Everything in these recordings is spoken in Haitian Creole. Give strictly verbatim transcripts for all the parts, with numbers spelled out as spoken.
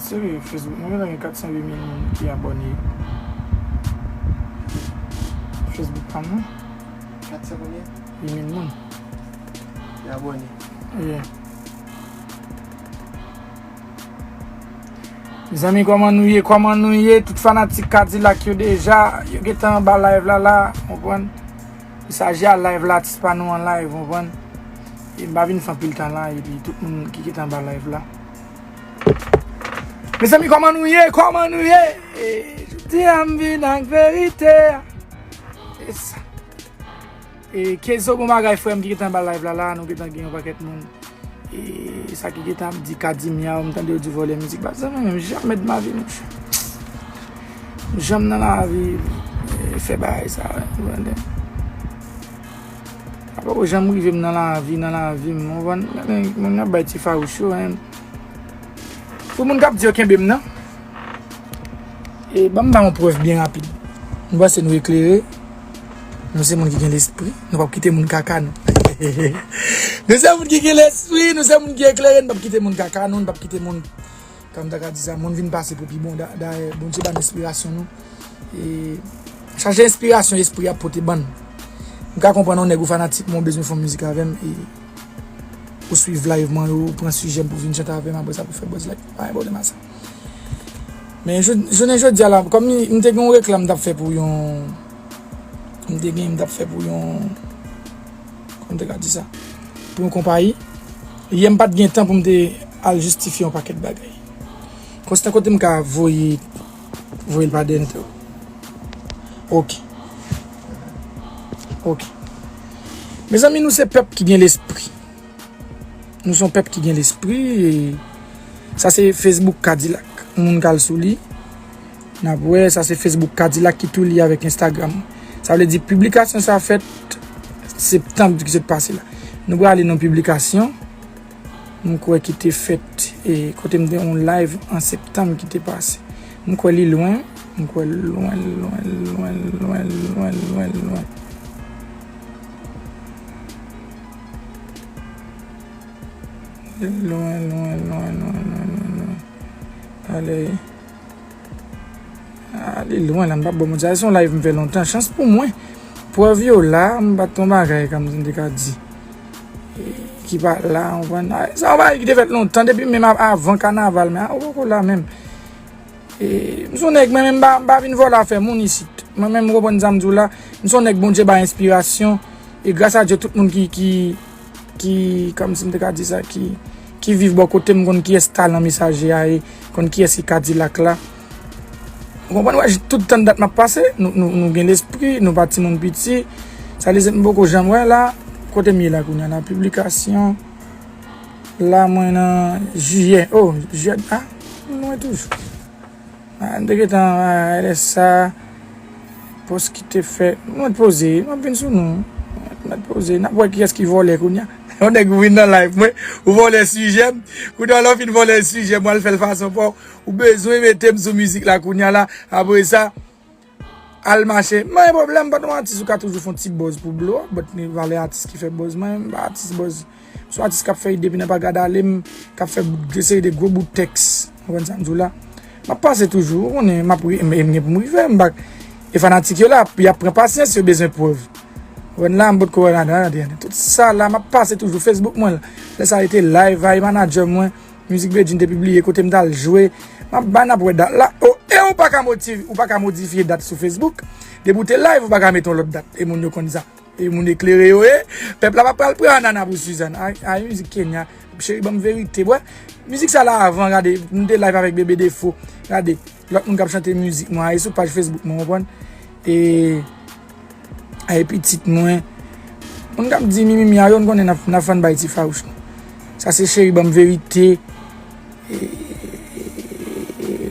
Serye, Facebook mwen gentan gen kat san uit mil moun ki abòne Facebook pa m nan. Kat san konbyen? Uit mil moun. Ki abòne. Yeah. Mezanmi, kòman nou ye? Kòman nou ye? Tout fanatik Kadilak yo deja, yo gentan anba live la la, konprann? Li saji a live la, atis pa nou an live, konprann? E m pa vin fè anpil tan la, epi tout moun ki gentan anba live la. Mezanmi, kòman nou ye? Kòman nou ye? E, jodi a m vin ak verite a. E sa. E Kezo, bon bagay, frè m ki gentan anba live la la, nou gentan gen yon pakèt moun. E sa ki gentan ap di Kadimya, m tande yo di vòlè mizik. Ba, zanmi, menm jamè de ma vi, monchè. Janm nan lavi, e, fè bagay sa, ou konprann? Apa ou janm rive m nan lavi, nan lavi m, ou konprann? Gade, moun nan bay ti fawouch yo, hein. Pou moun k ap di yo kenbe m nan, e ban m ba yon prèv byen rapid. Nou panse nou eklere, nou se moun ki gen lespri, nou p ap kite moun kaka nou. Nou se moun ki gen lespri, nou se moun ki eklere, nou p ap kite moun kaka nou, nou p ap kite moun, kòm ta ka di sa, moun vin pase pou pi bon. Da- Dayè, Bondye ba n enspirasyon nou. E chache enspirasyon espri ap pote ban n. M ka konprann yon nèg ou fanatik mwen, ou bezwen fè yon mizik avè m, e ou swiv live mwen yo, ou pran sijè m pou vin chante avè m, apre sa pou fè buzz like. Pa gen pwoblèm a sa. Men jou- jounen jodi a la, kòm m te gen yon reklam m t ap fè pou yon, m te gen, m t ap fè pou yon, kòm m te ka di sa, pou yon konpayi. Yè m pa t gen tan pou m te al jistifye yon pakèt bagay. Konstan kote m ka voye, voye l pa dèyè tou. Ok. Ok. Mezanmi, nou se pèp ki gen lespri. Nou se yon pèp ki gen lespri. E sa se Facebook Kadilak. Yon moun k al sou li. N ap wè, sa se Facebook Kadilak ki tou lye avèk Instagram. Sa vle di piblikasyon sa fèt septanm ki sot pase la. Nou prale nan piblikasyon. M kwè ki te fèt, e, kote m te yon live an septanm ki te pase. M kwè li lwen, m kwè l lwen, lwen, lwen, lwen, lwen, lwen, lwen. Lwen, lwen, lwen, lwen, lwen, lwen, lwen. Ale. Ah, li lwen la, m p ap ba w manti. Se yon live m fè lontan. Chans pou mwen. Prèv yo la, m pa t yon bagay, kòm m te ka di. E, ki pa la, w konprann? Ah, sa yon bagay ki te fèt lontan, depi menm av- avan kanaval, men, ah, ou poko la menm. E, m se yon nèg, mwen menm, m pa, m pa vin vòlè afè moun isit. Mwen menm, ou konprann sa m di w la, m se yon nèg Bondye bay enspirasyon. E gras a Dye, tout moun ki, ki, ki, kòmsi m te ka di sa, ki, ki viv bò kote m konn kiyès talan Mesaje a ye, konn kiyès ki Kadilak la. Ou konprann, wè, tout tan dat m ap pase, nou, nou, nou gen lespri, nou pa timoun piti. Sa vle di m poko janm wè la, kote m ye la kounye a la, piblikasyon. La, mwen nan jiyè, oh, jiyè, ah, m lwen toujou. Ah, m te gentan, ah, lè sa, pòs ki te fèt. Mwen poze, m ap vin sou nou. Mwen poze, n ap wè kiyès ki vòlè kounye a. Yon nèg ou vin nan live mwen, ou vòlè sijè m. Kounye a, lè w fin vòlè sijè m, w al fè l fason pa w. Ou bezwen mete m sou mizik la kounye a la. Apre sa, al mache. Mwen gen pwoblèm, but yon atis ou ka toujou fè yon ti buzz pou blow up, but ni valè atis ki fè buzz. Mwen, m pa atis buzz. M se yon atis k ap fè ide depi nan pa gad ale m, k ap fè yon seri de gwo bout tèks. Ou konprann sa m di w la? M ap pase toujou, ou konnen, m ap ri, m, m gen pou m rive, m pa, e fanatik yo la, y ap pran pasyans, yo bezwen prèv. Ou konprann la, m potko wè ladan, ladan, ladan. Tout sa la, m ap pase toujou Facebook mwen la. Lè sa rete live, ay manadjè mwen, mizik Bedjine te pibliye, kote m t al jwe. M ap ba n ap wè dat la. Oh, e ou pa ka motiv-, ou pa ka modifye dat sou Facebook. Depi w te live, ou pa ka mete yon lòt dat. E moun yo konn sa. E moun eklere yo ye. Pèp la pa pral pran anana pou Suzanne. Ay, ay, mizik Kenya. Cheri, ban m verite. Wè, mizik sa la avan, gade, m te live avèk Bebe Defo. Gade, lòt moun k ap chante mizik mwen. Ay, sou paj Facebook mwen, konprann? E, ay, pitit mwen. Moun k ap di mimimi a yo, n konnen n ap, n ap fann bay ti fawouch nou. Sa se Cheri, ban m verite. E,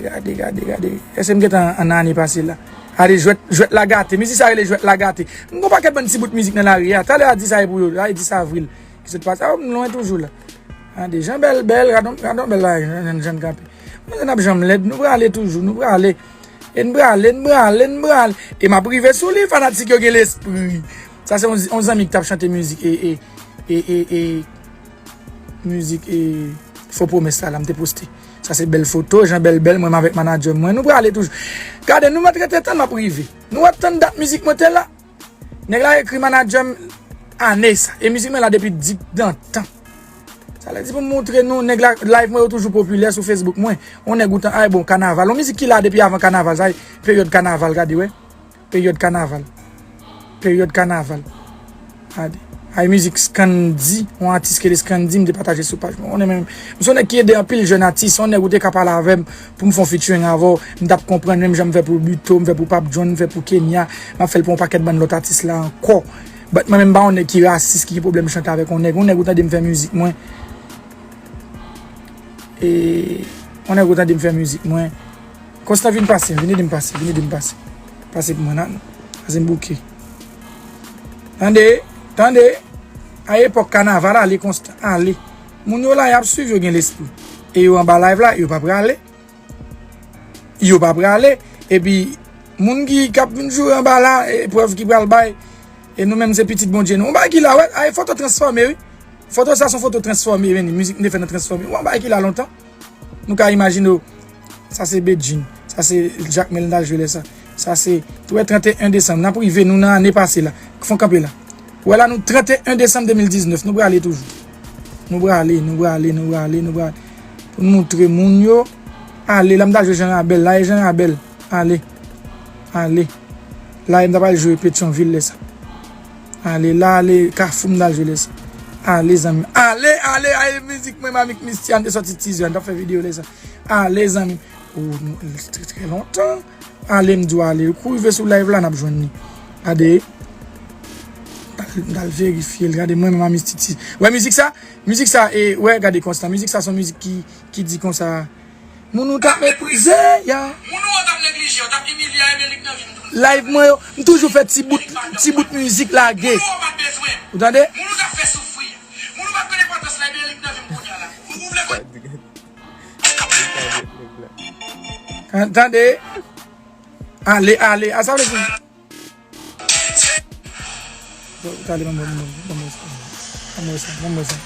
gade, gade, gade. Èske m gentan an ane pase la? Gade, jwèt, jwèt la gate. Mizik sa rele jwèt la gate. M gon pakèt bann ti bout mizik nan lari a. Talè a di sa e pou yo. Ay, dis avril. Ki sot pase. Ah, m lwen toujou la. Gade, jan bèl, bèl. Gade, gade bèl la, jan, jan, jan kanpe. Mwen, n ap janm lèd. Nou prale toujou. Nou prale. E n prale, n prale, n prale. E m ap rive sou li, fanatik yo gen lespri. Sa se yon, yon zanmi ki t ap chante mizik e, e, e, e, e, mizik e, Fo Pwomès la, la m te poste. Sa se bèl foto, jan bèl bèl, mwen avèk manadjè mwen. Nou prale toujou. Gade, nou mèt rete tann m ap rive. Nou wè tann dat mizik mwen te la. Nèg la ekri manadjè m ane sa. E mizik mwen la depi dik dan tan. Sa vle di pou m montre nou, nèg la, live mwen yo toujou popilè sou Facebook mwen. On nèg ou tan, ay bon, kanaval. On mizik ki la depi avan kanaval, sa e peryòd kanaval, gade, wè. Peryòd kanaval. Peryòd kanaval. Gade. Ay mizik Scandy, yon atis ki rele Scandy, m te pataje sou paj mwen. On nèg menm, m se yon nèg ki ede anpil jèn atis, on nèg ou te ka pale avè m pou m fè yon featuring avè w, m t ap konprann, menm jan m fè pou Buteau, m fè pou Pape John, m fè pou Kenya, m ap fè l pou yon pakèt bann lòt atis la ankò. But mwen menm m pa yon nèg ki rasis, ki gen pwoblèm chante avèk yon nèg. Yon nèg ou tande m fè mizik mwen. E, yon nèg ou tande m fè mizik mwen. Constant, vin pase, vin ede m pase, vin ede m pase. Pase pou mwen, nan. Pase m bouke. Tande, tande. A epòk kanaval, ale Constant, ale. Moun yo la, y ap swiv, yo gen lespri. E yo anba live la, yo pa prale. Yo pa prale. Epi, moun ki, k ap vin joure anba la, eprèv ki pral bay. E nou menm, se pitit Bondye nou. Yon bagay ki la, wè, ay foto transfòme, wi. Foto sa, se yon foto transfòme, men mizik m te fè nan transfòme. Yon bagay ki la lontan. Nou ka imajine w. Sa se Bedjine. Sa se Jacmel m t al jwe lè sa. Sa se, ou wè, trannteyen desanm. N ap rive, nou nan ane pase la. Fon kanpe la. Ou wè la, nou trannteyen desanm de mil diznèf. Nou prale toujou. Nou prale, nou prale, nou prale, nou prale. Pou n montre moun yo. Ale, la m t al jwe Jan Rabèl. La e Jan Rabèl. Ale. Ale. La e m t ap al jwe Petyonvil lè sa. Ale, la, ale, Kafou m t al jwe lè sa. Ale, zanmi. Ale, ale, ale, mizik mwen, Mamik Misty, a m te sòti Tizè, a m t ap fè videyo lè sa. Ale, zanmi. Oh, nou, trè, trè lontan. Ale, m di w ale. Kou rive sou live la, n ap jwenn li. Gade. M t al, m t al verifye l. Gade, mwen menm a Miss Titi. Wè mizik sa? Mizik sa, e, wè, gade Constant. Mizik sa, se yon mizik ki, ki di konsa. Moun ou t ap meprize, ya. Moun ou t ap neglije, ou t ap imilye a, e men li k nan vi m. Live mwen yo, m toujou fè ti bout, ti bout mizik lage. Moun ou pa t bezwen. Ou tande? Moun ou t ap fè soufri. Moun ou pa t konn enpòtans la, e men li k nan vi m kounye a la. Ou, ou vle konn An, tande. Ale, ale. A sa vle di. Bon, tande, ban mwen, ban mwen, ban mwen sa. Ban mwen sa, ban mwen sa.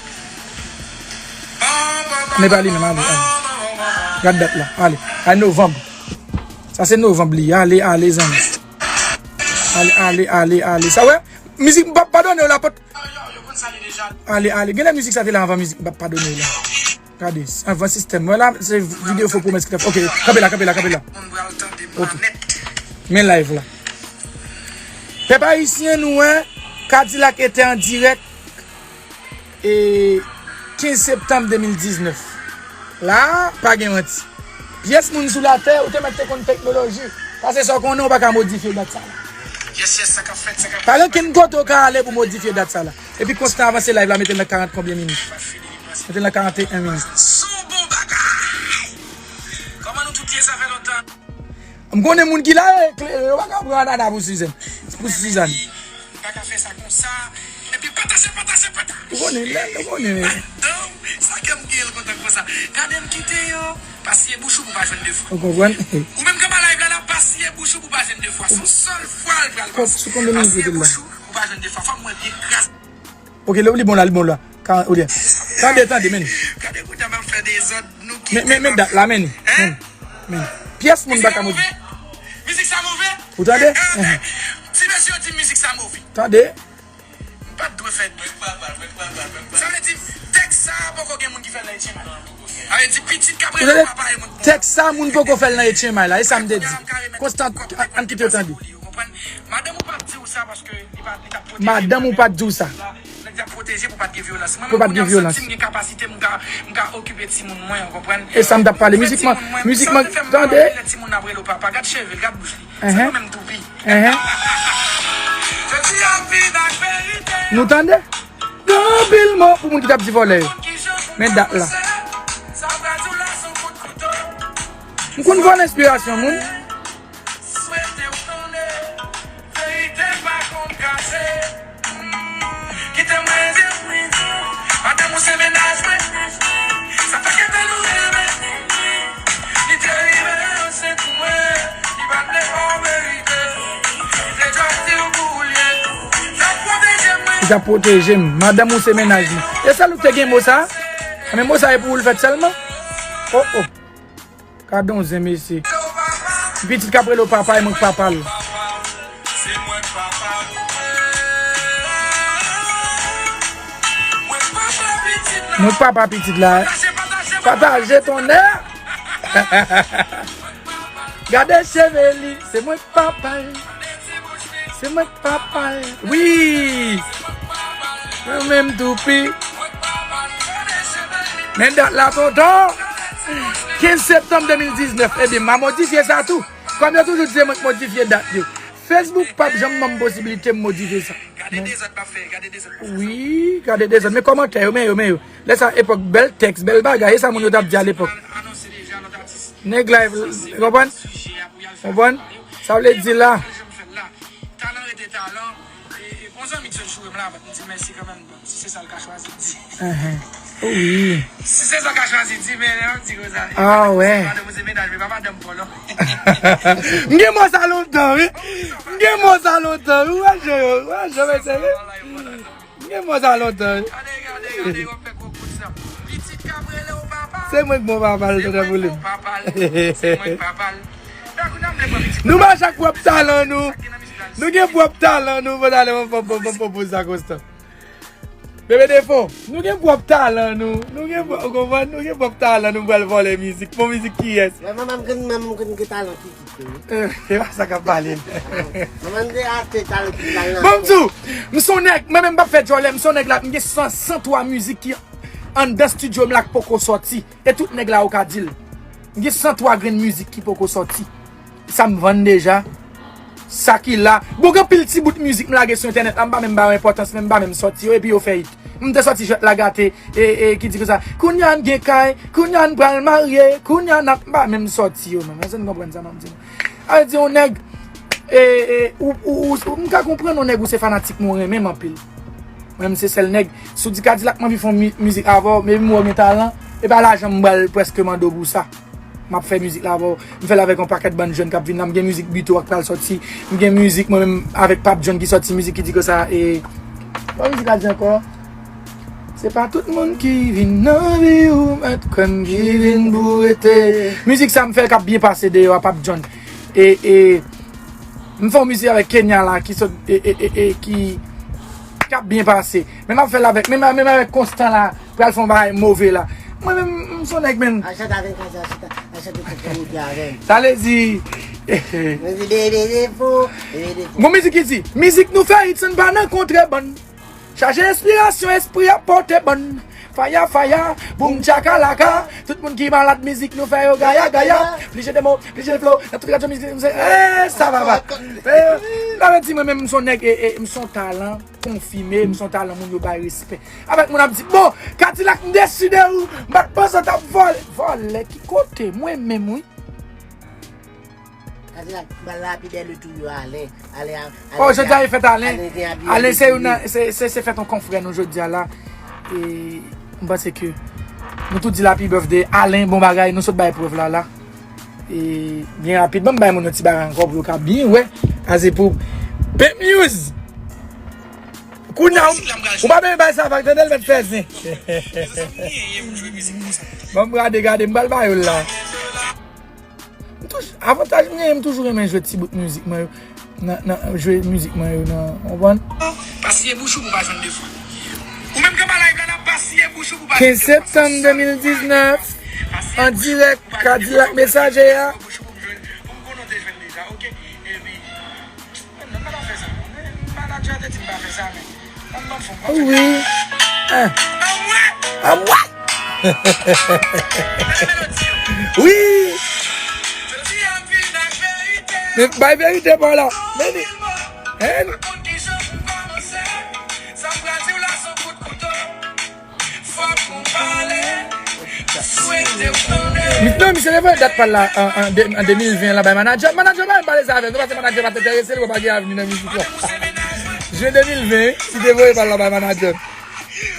Ne pa li menm, ale, ale. Gad dat la, ale. A novanm. Sa se novanm li, ale, ale, zanmi. Ale, ale, ale, ale. Sa wè? Mizik m p ap padone w la, pot. Ale, ale. Genlè mizik sa te la anvan mizik m p ap padone w la. Gade, anvan sistèm. Mwen la, se videyo fo pwomès ki t ap fè. Ok, kanpe la, kanpe la, kanpe la. Ok. Men live la. Pèp ayisyen, nou wè, Kadilak ete an dirèk, e, kenz septanm de mil diznèf. La, pa gen manti. Pyès moun sou latè, ou te mèt te konn teknoloji. Paske sa w konnen, ou pa ka modifye dat sa la. Pa gen okenn kote ou ka ale pou modifye dat sa la. Epi Constant avanse live la, mete l nan karant konbyen minit? Mete l nan karanteyen minit. Sou bon bagay! Kòman nou tout ye, sa fè lontan? M konnen moun ki la, e, kle, yo pa ka pran Anana pou Sizàn. Pou Sizàn. M pa ka fè sa konsa. Epi pataje, pataje, pataje. Ou konnen, lè, ou konnen. Madanm, sa kè m genyen l kontan konsa. Gade m kite yo. Pa siye bouch ou pou pa jwenn de fwa. Ou konprann? Ou menm k ap live la, la, pa siye bouch ou pou pa jwenn de fwa. Se yon sèl fwa l pral pase. Sou konbyen minit ou te la? Pa siye bouch ou pou pa jwenn de fwa. Fò m wè byen kras. Ok, li bon la, li bon la. Ka, ou di. Tande, tande, men. Gade kote m ap fè dezòd, nou kite. Men, men, men dat la, men. Hein? Men, men. Pyès moun pa ka move. Mizik sa move? Ou tande? Hein, hein. Ti mesye yo di mizik sa move. Tande. M pa t dwe fè. Sa vle di, tèks sa a poko gen moun ki fè l nan Etchenmay. Sa vle di, pitit k ap rele w papa e moun. Tèks sa, moun poko fè l nan Etchenmay la. E sa m te di. Constant, ann kite yo tande. Ou konprann? Madanm ou pa t di w sa paske li pa, li t ap pwoteje. Madanm ou pa t di w sa. Nèg t ap pwoteje pou pa t gen vyolans. Mwen menm kounye a m santi m gen kapasite, m ka, m ka okipe timoun mwen, ou konprann? E sa m t ap pale. Mizikman, mizikman, tande. Lè timoun ap rele w papa, gad cheve l, gad bouch li. Se nou menm toupi. Jodi a m vin ak verite. Nou tande? Gen anpil mo pou moun ki t ap di vòlè yo. Men dat la. M konn vòlè enspirasyon moun. Swete w konnen, verite pa konn kache. Kite m reze pou li di w, madanm ou se mennaj mwen. Sa fè ke tan nou rive. Li te rive ansent pou mwen, li pa t vle ba w verite. Li te djòb di w pou ou l ye. L ap pwoteje mwen. Li t ap pwoteje m. Madanm ou se mennaj mwen. E sèl ou te gen mo sa? Men mo sa e pou ou l fèt sèlman? Oh, oh. Gade yon zen mesye. Pitit k ap rele w papa, e mwen k papa l. Mwen k papa pitit la. Pataje tonnè. Gade cheve li, se mwen k papa l. Se mwen k papa l. Wi. Mwen menm tou pi. Men dat la tonton. Kenz septanm de mil diznèf. Ebyen, m a modifye sa tou. Kòm yo toujou di se mwen k modifye dat yo. Facebook p ap janm ban m posiblite m modifye sa. Wi, gade dezòd. Men kòmantè yo, men yo, men yo. Lè sa epòk bèl tèks, bèl bagay. E sa moun yo t ap di alepòk. Nèg la, konprann? Konprann? Sa vle di la. Talan rete talan. E, e, yon zanmi t sot joure m la, m di l mèsi kanmenm. Bon, si se sa l ka chwazi, di. Ahan. Wi. Si se sa l ka chwazi, di, men lè m di konsa. Ah, wè. Se madanm ou se mennaj, men pa madanm pa w, non. M gen mò sa lontan, wi. M gen mò sa lontan, wi. Wè, je, wè, je, mesye, wi. M gen mò sa lontan, wi. Gade, gade, gade, w ap fè gwo kout sa. Pitit k ap rele w papa. Se mwen k bon papa l, tonton Poulin. Se mwen k bon papa l. Se mwen k papa l. Nou mache ak pwòp talan nou. Nou gen pwòp talan nou, bon, ale, mwen, mwen, mwen, mwen, mwen poze sa konstan. Bebe Defo, nou gen pwòp talan nou. Nou gen pwòp, ou konprann? Nou gen pwòp talan nou pral vòlè mizik. Bon mizik kiyès? Men manman m konn, manman m konn gen talan ki kite wi. Eh, se pa sa k ap pale. Manman m te achte talan ki talan. Bon, m di w, m se yon nèg, mwen menm m p ap fè djòlè, m se yon nèg la, m gen san, san twa mizik ki anndan estidyo m la k poko sòti. E tout nèg la yo ka di l. M gen san twa grenn mizik ki poko sòti. Sa m vann deja. Sa ki la. Bon, gen anpil ti bout mizik m lage sou entènèt la, m pa menm ba yo enpòtans, men m pa menm sòti yo, epi yo fè hit. M te sòti Jwèt la gate, e, e, ki di konsa, kounye a n gen kay, kounye a n pral marye, kounye a n ap, m pa menm sòti yo, menm. Èske n konprann sa m ap di nou? Sa vle di yon nèg, e, e, ou, ou, ou, ou, m ka konprann yon nèg ou se fanatik mwen, ou renmen m anpil. Mwen menm se sèl nèg, si w di Kadilak m anvi fè yon mi-, mizik avè w, men m wè w gen talan, e pa lajan m pral prèske mande w pou sa. M ap fè mizik la avè w. M fè l avèk yon pakèt bann jèn k ap vin la. M gen mizik Bito a k pral sòti. M gen mizik mwen menm avèk Papi John ki sòti, mizik ki di konsa, e, kòman mizik la di ankò? Se pa tout moun ki vin nan vi w, mèt kwè m ki vin pou rete. Mizik sa m fè l k ap byen pase deyò a, Papi John. E, e, m fè yon mizik avèk Kenya la, ki sot, e, e, e, e, ki, k ap byen pase. Men m ap fè l avèk, menm, menm avèk Constant la, pral fè yon bagay move la. Mwen menm, m se yon nèg, menm. Al chante avè l, al chante, al chante, chante, chante avè l. Sa vle di, Mwen di bebe defo, bebe defo. Gon mizik ki di, mizik nou fè hit san n pa nan kontrebann. Chaje enspirasyon, espri ap pote bann. Faya, faya, boum, chakalaka. Tout moun ki malad, mizik nou fè yo gaya, gaya. Plis de mo, plis de flow. Nan tout radyo mizik, nou se, eh, sa va, va. Eh, sa vle di, mwen menm, m se yon nèg, e, e, m se yon talan konfime, m se yon talan moun yo bay respè. Avèk moun ap di, bon, Kadilak, m deside ou, m pa t panse w t ap vòlè. Vòlè ki kote? Mwen menm, wi. Kadilak, bal la pi bèl tou yo, Alen. Alen, Alen. Oh, jodi a e fèt Alen. Alen se youn nan, se, se, se fèt yon konfrè nou jodi a la. E, m panse ke nou tout di l happy birthday Alen, bon bagay, nou sot bay prèv la, la. E, byen rapid, ban m bay moun yon ti bagay ankò pou yo ka byen wè. Aze pou Pep News. Kounye a, ou pa bezwen bay sa vag, tande l mèt fè zen. Ban m gade, gade, m pral ba yo l la. M touj-, avantaj m genyen, m toujou renmen jwe ti bout mizik mwen yo. Nan, nan, jwe mizik mwen yo nan, w konprann? Pa siye bouch ou pou pa jwenn de fwa. Ou menm k anba live la, n ap pa siye bouch ou pou pa jwenn de fwa. Kenz septanm de mil diznèf, an dirèk, Kadilak Mesaje a. Bouch ou pou m jwenn, pou m konnen w te jwenn deja, oke? Epi, men non, pa fè sa non. Men manadjè te di m pa fè sa, men. Wi. Hein. Anmwey! Wi. Men bay verite pa la. Men li. Hein? Non, misye te voye dat pa l la an, an de, an de mil ven la bay manadjè. Manadjè pa menm pale sa avè l, non, paske manadjè pa t enterese l, li pa gen avni nan mizik la. Jen de mil ven, li te voye pa l la bay manadjè.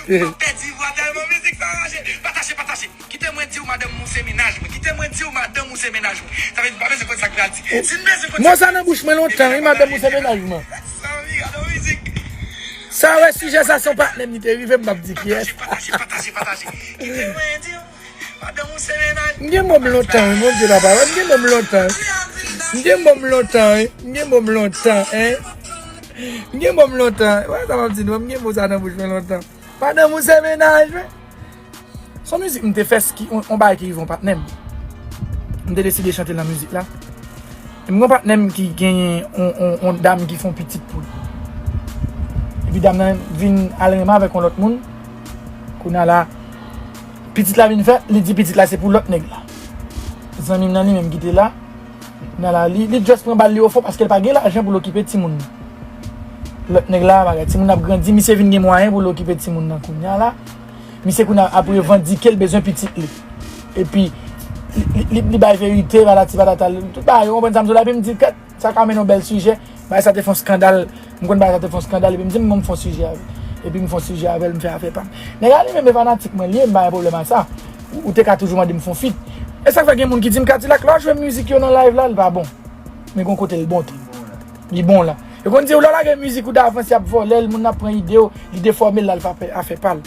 Pèdi vwa tèlman mizik sa raje. Pataje, pataje. Kite mwen di w madanm ou se mennaj mwen. Kite mwen di w madanm ou se mennaj mwen. Sa vle di m pa bezwen konn sa k pral di. Si m bezwen konn sa k pral di. Mo sa nan bouch mwen lontan, wi, madanm ou se mennaj mwen. Sa vle di gade yon mizik. Sa wè sijè sa se yon patnè m li te rive, m p ap di kiyès. Pataje, pataje, pataje, pataje. Kite mwen di w. M gen bon m lontan, wi, Bondye papa, m gen bon m lontan. M gen bon m lontan, wi, m gen bon m lontan, en. M gen bon m lontan. Wè sa m ap di nou, m gen bon sa nan bouch mwen lontan. Madanm ou se mennaj mwen. Se yon mizik m te fè ki, yon, yon bagay ki rive yon patnè m. M te deside chante l nan mizik la. M gen yon patnè m ki genyen yon, yon, yon dam ki fè yon pitit pou l. Epi dam nan vin al renmen avèk yon lòt moun. Kounye a la, pitit la vin fèt, li di pitit la se pou lòt nèg la. Zanmi m nan li menm ki te la, kounye a la, li, li just pran bal li ofon paske l pa gen lajan pou l okipe timoun nan. Lòt nèg la, bagay, timoun ap grandi, misye vin gen mwayen pou l okipe timoun nan kounye a la. Misye kounye a ap revandike l bezwen pitit li. Epi, li, li, li, li bay verite, patati patata, tout bagay, ou konprann sa m di w la, epi m di, kèt, sa ka mennen yon bèl sijè, bagay sa te fè yon skandal, m konn bagay sa te fè yon skandal, epi m di, m, bon, m fè yon sijè avè l. Epi m fè yon sijè avè l, m fè afè pa m. Nèg la li menm e fanatik mwen li ye, m pa gen pwoblèm ak sa. Ou, ou te ka toujou mande m fè yon feat. E sa k fè gen moun ki di m Kadilak, lè w jwe mizik yo nan live la, li pa bon. Men gon kote l bon tou. Li bon la. Yo konn di w lè w lage mizik ou davans, y ap vòlè l, moun nan ap pran ide w, li defòme l, l al fè afè pa l.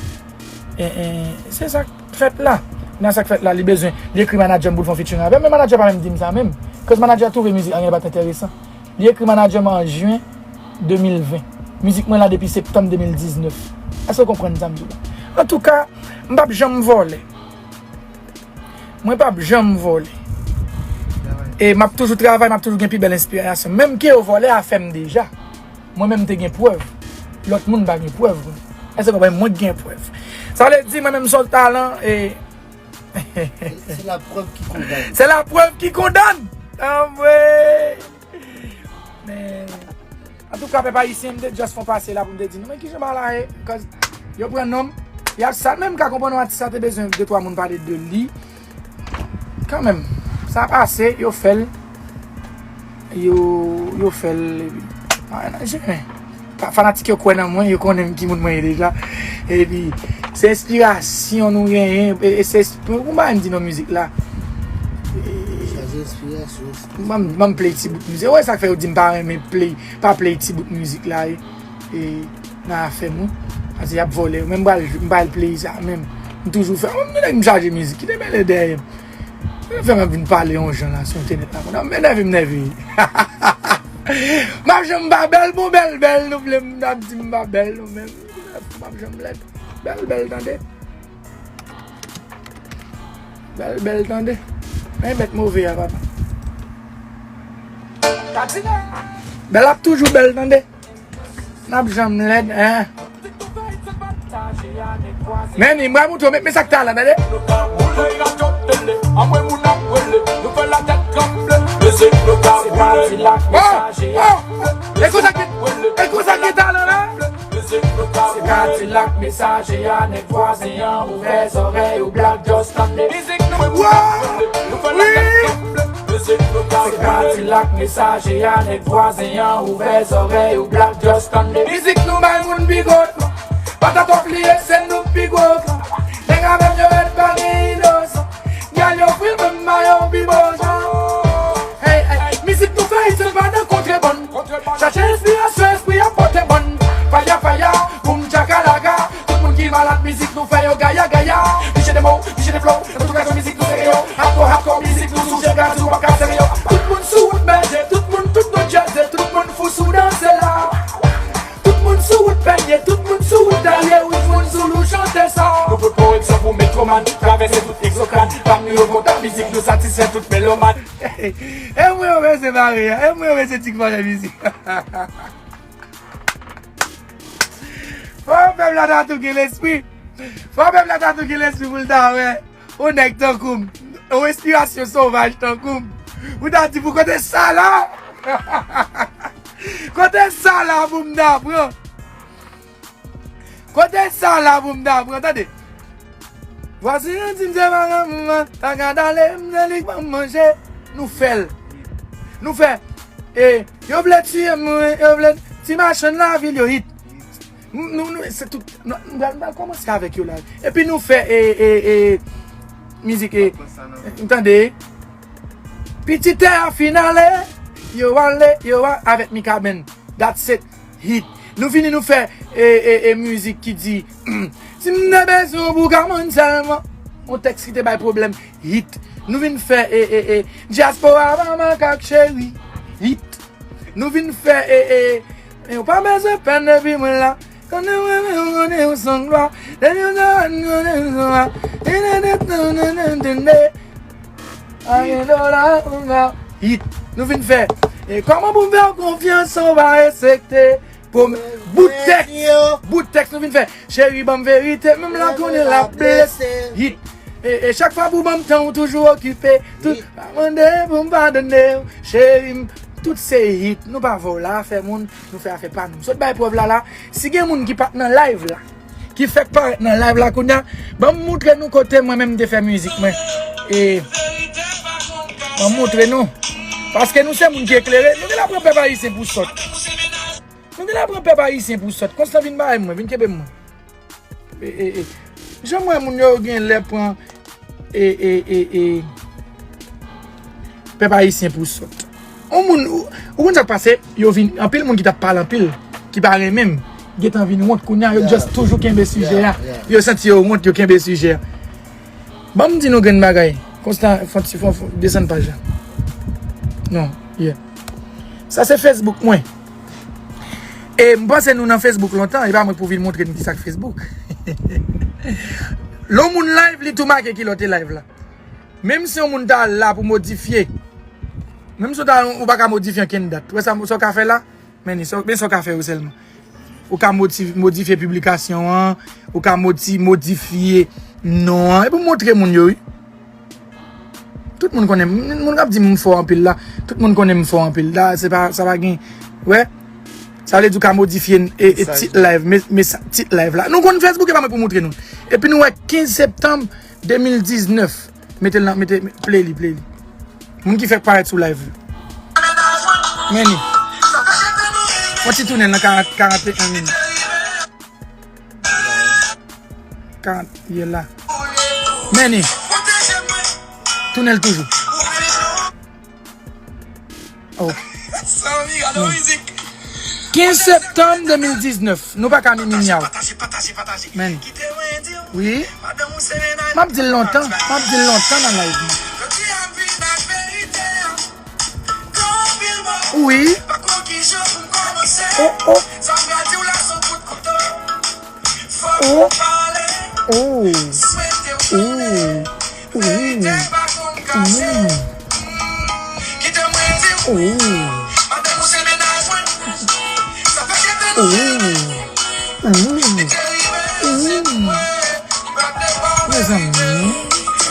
E, e, se sa k fèt la. Nan sa k fèt la, li bezwen, li ekri manadjè m pou l fè yon featuring avè m, men manadjè pa menm di m sa menm. Koz manadjè a twouve mizik la pa t enteresan. Li ekri manadjè m an jen de mil ven. Mizik mwen la depi septanm de mil diznèf. Èske w konprann sa m di w la? Antouka, m p ap janm vòlè. Mwen p ap janm vòlè. E m ap toujou travay, m ap toujou gen pi bèl enspirasyon. Menm ke yo vòlè afè m deja. Mwen menm m te gen prèv. Lòt moun pa gen prèv vre. Èske w konprann? Mwen k gen prèv. Sa vle di mwen menm m se yon talan e Se la prèv ki kondann. Se la prèv ki kondann. Anmwe. Men, antouka, pèp ayisyen, m te just fè yon pase la pou m te di nou, men kijan bagay la ye? Cause yo pran non m, y ap sal, men m ka konprann yon atis sa te bezwen de twa moun pale de li. Kanmenm, sa pase, yo fè l. Yo, yo fè l, epi, pa nan jen. Pa, fanatik yo kwè nan mwen, yo konnen m ki moun mwen ye deja. Epi, se enspirasyon nou genyen, e, e se, pou, pou m pa menm di non mizik la. E, Chaje enspirasyon. Ban m, ban m play ti bout mizik. Ou wè sa k fè yo di m pa renmen play, pa play ti bout mizik la, e, e, nan afè m, wi. Paske y ap vòlè, men m pral, m pral play sa, menm. M toujou fè, mwen, nèg m chaje mizik, kite mele dèyè m. Fè m ap vin pale yon jan la sou entènèt la. Kòm m enève, m nève. M ap janm pa bèl, bon, bèl, bèl, nou vle m ap di m pa bèl, nou menm. M ap janm lèd. Bèl, bèl, tande. Bèl, bèl, tande. Men bèt move a, papa. Bèl ap toujou bèl, tande. N ap janm lèd, en. Men ni, m pral montre w, men, men sa k talan, tande. Oh, oh, e konsa ki, e konsa ki talan la. Se Kadilak mesaje a, nèg vwazen an, ouvè zòrèy ou, Black Just tande. Mizik nou, wi. Se Kadilak mesaje a, nèg vwazen an, ouvè zòrèy ou, Black Just tande. Mizik nou bay moun pi gwo. Patatòf li ye, se nou pi gwo. Nèg avè m yo rèd, pa gen inosan. Gèl yo fri, men m ba yo pi bon jan. Hey, hey, mizik nou fè isit pa nan kontrebann. Chache enspirasyon, espri a pote bann. Faya, faya, boum, tchakalaga. Tout moun ki malad, mizik nou fè yo gaya, gaya. Piche de mo, piche de flow. Nan tout rason mizik nou sere yo. Hardcore, hardcore, mizik nou sou je gaz, ou p ap ka sere yo. Tout moun sou wout bèje, tout moun, tout nou djaze, tout moun fou sou danse la. Tout moun sou wout pènye, tout moun sou wout dalye, tout moun sou lou chante sa. Nou pot pran egzanp pou Metroman, travèse tout egzokan. Fam nou yo kontan, mizik nou satisfè tout meloman. E mwen yo bezwen mare a, e mwen yo bezwen ti vòlè mizik. Fò pèp la ta tou gen lespri. Fò pèp la ta tou gen lespri pou l ta wè yon nèg tankou m, yon enspirasyon sovaj tankou m. Ou ta di pou kote sa la? Kote sa la pou m ta pran? Kote sa la pou m ta pran, tande? Vwazen an di m se vagabon an, ta gad ale, m se li k ban m manje. Nou fè l. Nou fè, e, yo vle tiye m, wi, yo vle, ti machann lavil yo hit. M, nou, nou, se tout, nou, m pral, m pral kòmanse avèk yo la. Epi nou fè, e, e, e, mizik, e, m tande. Pitit tè a fin ale, yo ale, yo a, avèk Mikaben. That's it. Hit. Nou vini nou fè e, e, e mizik ki di, si m te bezwen yon bouga moun sèlman, Yon tèks ki te bay pwoblèm, hit. Nou vin fè, e, e, e, dyaspora pa makak cheri, hit. Nou vin fè, e, e, e, ou pa bezwen pèn depi mwen la. Konnen mwen, mwen, konnen yon sanglwa. Depi yon sanglwa, konnen yon sanglwa. Tende, tende, tende. Ayen dola, konga, hit. Nou vin fè. E kòman pou m fè w konfyans san w pa respekte? Pwomès, bout tèks, bout tèks nou vin fè. Cheri, ban m verite, menm lè konnen l ap blese. Hit. E, e chak fwa pou ban m tan, ou toujou okipe. Tout, pa mande pou m padone w. Cheri, m, tout se hit. Nou pa vòlè afè moun, nou fè afè pa nou. M sot bay prèv la la. Si gen moun ki pa t nan live la, ki fèk parèt nan live la kounye a, ban m moutre nou kote mwen menm m te fè mizik mwen. E, ban m moutre nou. Paske nou se moun ki eklere, nou genlè pran pèp ayisyen pou sòt. Nou genlè pran pèp ayisyen pou sòt. Konstan, vin bay mwen, vin kenbe mwen. E, e, e. Jan m wè moun yo gen lè pran, e, e, e, e, pèp ayisyen pou sòt. Yon moun, ou, ou konn sa k pase? Yo vin, anpil moun ki t ap pale anpil, ki pa renmen m, gentan vin wont kounye a, yo just toujou kenbe sijè a. Yo santi yo wont, yo kenbe sijè a. Ban m di nou grenn bagay. Konstan, fò ti, fò, fò, desann paj la. Non, yeah. Sa se Facebook mwen. E m panse nou nan Facebook lontan, e pa mwen pou vin montre nou kisa k Facebook. Lè yon moun live, li tou make kilòt e live la. Menm si yon moun ta la pou modifye, menm si w ta, ou pa ka modifye ankenn dat. Ou wè sa, sa w ka fè la? Men sa, men sa w ka fè yo sèlman. Ou ka moti-, modifye piblikasyon an, ou ka moti-, modifye non an, epi w montre moun yo, wi. Tout moun konnen, moun k ap di m fò anpil la, tout moun konnen m fò anpil la, se pa, sa pa gen, wè? Sa vle di w ka modifye e, e tit live, men, men sa, tit live la. Nou konn Facebook e pa mwen pou montre nou. Epi nou wè kenz septanm de mil diznèf. Mete l nan, mete, play li, play li. Moun ki fèk parèt sou live. Men li. Fò ti tounen nan karant, karant e en minit. Karant, ye la. Men li. Tounen l toujou. Oh. Kenz septanm de mil diznèf. Nou pa ka mimi myaw. Men. Wi. M ap di l lontan. M ap di l lontan nan live mwen. Wi. Oh, oh. Oh. Oh. Oh. Oh. Mm. Oh. Oh. Mm. Mm. Mezanmi.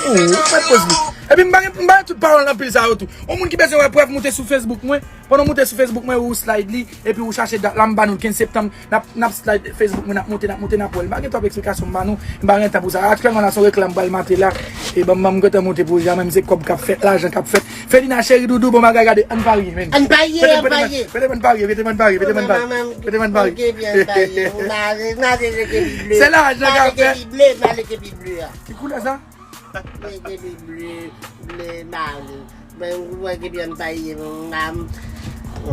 Oh, mèt poz li. Epi m pa gen, m pa gen tout pawòl anpil sa yo tou. Yon moun ki bezwen wè prèv, moute sou Facebook mwen. Pandan w moute sou Facebook mwen, ou slide li, epi ou chache dat la, m ba nou l kenz septanm, n ap, n ap slide Facebook mwen, n ap moute, n ap moute, n ap wè l. M pa gen twòp eksplikasyon m ba nou, m pa gen tan pou sa. Aktyèlman la, se yon reklam m pral mate la, e ban m, ban m gentan moute pwojè a, menm se kòb k ap fèt, lajan k ap fèt. Felina cheri doudou, bon bagay, gade, ann parye, men. Ann parye, ann parye. Mete m ann parye, mete m ann parye, mete m ann parye, mete m ann parye. Se lajan k ap fèt. Ki koulè sa? Mwen gen de ble, ble mare. Mwen wè gen byen pa ye, mwen.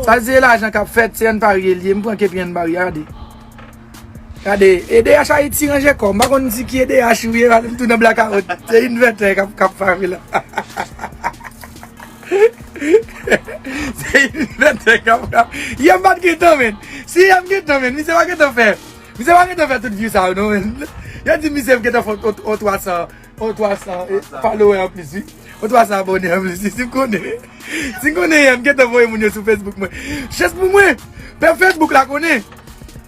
Sa se lajan k ap fèt, se ann parye l ye. M pran ke byen pa ye, gade. Gade, E D H Ayiti ranje kò. M pa konn si ki E D H ou ye, gade m tou nan blakawout. Se envètè k ap, k ap frape la. Se envètè k ap frape. Yè m pa t gentan, men. Si yè m gentan, men. Misye pa gentan fè. Misye pa gentan fè tout view sa yo, non, men. Yo di misye gentan fè on, on, on twa san. On twa san, eh, follower anplis, wi. On twa san abòne anplis, wi. Si m konnen. Si m konnen, m gentan voye moun yo sou Facebook mwen. Chans pou mwen, pèp Facebook la konnen.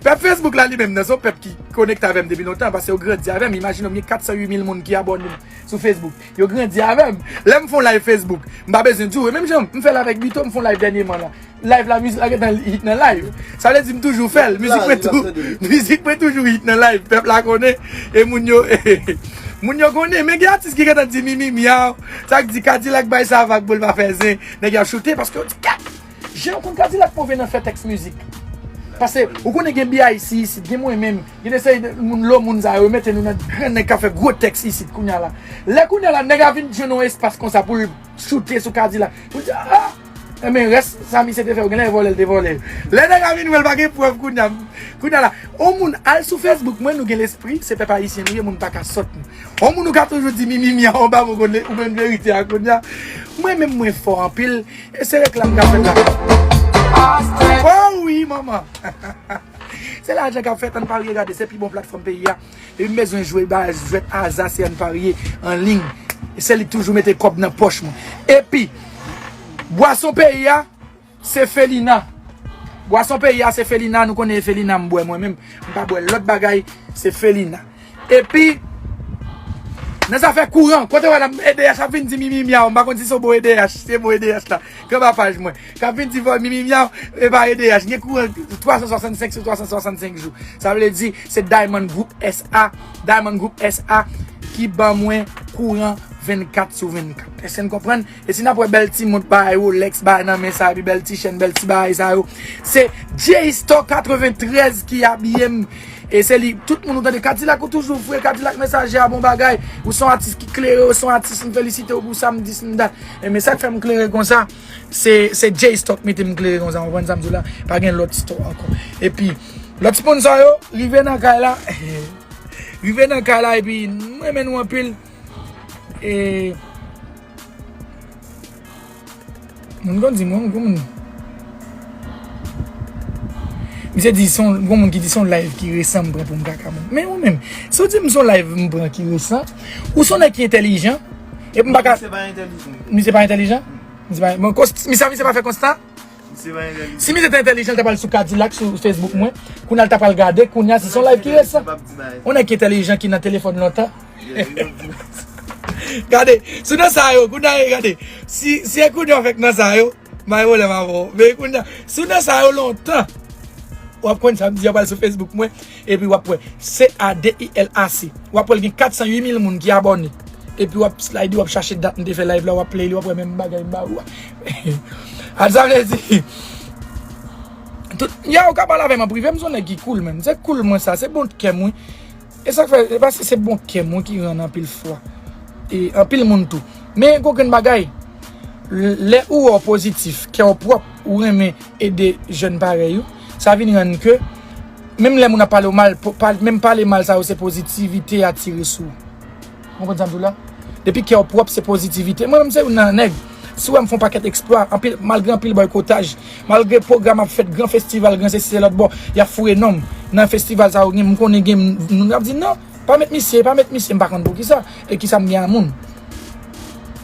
Pèp Facebook la li menm nan, se yon pèp ki konekte avè m depi lontan, paske yo grandi avè m. Imajine w, m gen kat san uit mil moun ki abòne m sou Facebook. Yo grandi avè m. Lè m fè yon live Facebook, m pa bezwen di w, e menm jan m fè l avèk Bito, m fè yon live dènyèman la. Live la, mizik la gentan hit nan live. Sa vle di m toujou fè l. Mizik mwen tou, mizik mwen toujou hit nan live. Pèp la konnen. E moun yo, moun yo konnen. Men gen atis ki gentan di mimi myaw. Sa k di Kadilak bay sa vag pou l pa fè zen. Nèg y ap choute paske yo di, "Kèt! Jan w konn Kadilak move nan fè tèks mizik." Paske ou konnen gen B I C isit, gen mwen menm, gen de seri de moun, lo moun sa yo, mete nou nan gran nèg k ap fè gwo tèks isit kounye a la. Lè kounye a la, nèg la vin jwenn yon espas konsa pou l choute sou Kadilak. Pou l di, "Ah!" Enben, rès sa misye te fè, ou genlè vòlè l te vòlè. Lè nèg la vin wè l pa gen prèv kounye a. Kounye a la, on moun al sou Facebook mwen, nou gen lespri, se pèp ayisyen nou ye, moun pa ka sòt nou. On moun ou ka toujou di mimi myaw anba mwen konn ou menm verite a kounye a. Mwen menm mwen fò anpil, e se reklam k ap fèt la. Oh wi, manman. Se lajan k ap fèt, ann parye gade, se pi bon platfòm peyi a. Epi m bezwen jwe ba jwèt aza, se ann parye an liy. Se li k toujou mete kòb nan pòch mwen. Epi, bwason peyi a, se Felina. Bwason peyi a, se Felina, nou konnen e Felina m bwè mwen menm. M pa bwè lòt bagay, se Felina. Epi, nan zafè kouran, kote w wè la, E D H ap vin di mimi myaw, m pa konn si se bon E D H, se bon E D H la. Kanpe paj mwen. K ap vin di vòl mimi myaw, e pa E D H. Gen kouran twa san swasannsenk sou twa san swasannsenk jou. Sa vle di, se Diamond Group S A, Diamond Group S A ki ban mwen kouran vennkat sou vennkat. Èske n konprann? E si n ap wè bèl ti mont bagay Rolex, bagay nan men sa, epi bèl ti chèn, bèl ti bagay sa yo, se J-Store katreventrèz ki abiye m. E se li, tout moun ou tande Kadilak ou toujou vre, Kadilak Mesaje a bon bagay. Ou se yon atis ki klere, ou se yon atis m felisite w pou sa, m dis, m dat. Enben sa k fè m klere konsa, se, se J-Store k mete m klere konsa, w konprann sa m di w la? Pa gen lòt store ankò. Epi, lòt sponsor yo, rive nan kay la, rive nan kay la, epi m renmen nou anpil. E, moun konn di m, gon moun. Misye di, se yon, gon moun ki di se yon live ki resan m pran pou m kaka moun. Men ou menm, si w di m se yon live m pran ki resan, ou se yon nèg ki entèlijan, epi m pa ka. Misye pa entèlijan. Misye pa entèlijan? Misye pa, bon, kons-, misye, misye pa fè konsta? Misye pa entèlijan. Si misye te entèlijan, l ta pral sou Kadilak, sou Facebook mwen. Kounye a l ta pral gade, kounye a, si se yon live ki resan. Yon nèg ki entèlijan ki nan telefòn lontan. Gade, sou nan sa yo, kounye a, gade. Si, si e kounye a w fèk nan sa yo, m pa gen pwoblèm avè w. Men kounye a, sou nan sa yo lontan, w ap konn sa m di, w ap al sou Facebook mwen, epi w ap wè C A D I L A C. W ap wè l gen kat san uit mil moun ki abòne. Epi w ap slide, w ap chache dat m te fè live la, w ap play li, w ap wè menm bagay m ba ou a. Sa vle di, tout, ya ou ka pale avè m an prive, m se yon nèg ki cool, menm. Se cool mwen sa, se bon kè m wi. E sa k fè, e paske se bon kè mwen ki rann anpil fwa. E anpil moun tou. Men gen okenn bagay, lè ou wè w pozitif, kè w pwòp, ou renmen ede jèn parèy ou, sa vin rann ke, menm lè moun ap pale w mal, po-, pa-, menm pale mal sa yo, se pozitivite y atire sou ou. Ou konprann sa m di w la? Depi kè w pwòp, se pozitivite. Mwen menm se youn nan nèg, si w wè m fè yon pakèt eksplwa, anpil, malgre anpil bòykotaj, malgre pwogram ap fèt, gran festival, gran sesi, se lòt bò, y ap foure non m nan festival sa yo, gen, m konnen gen moun ap di, "Non, pa met misye, pa met misye," m pa konn poukisa, e kisa m gen a moun.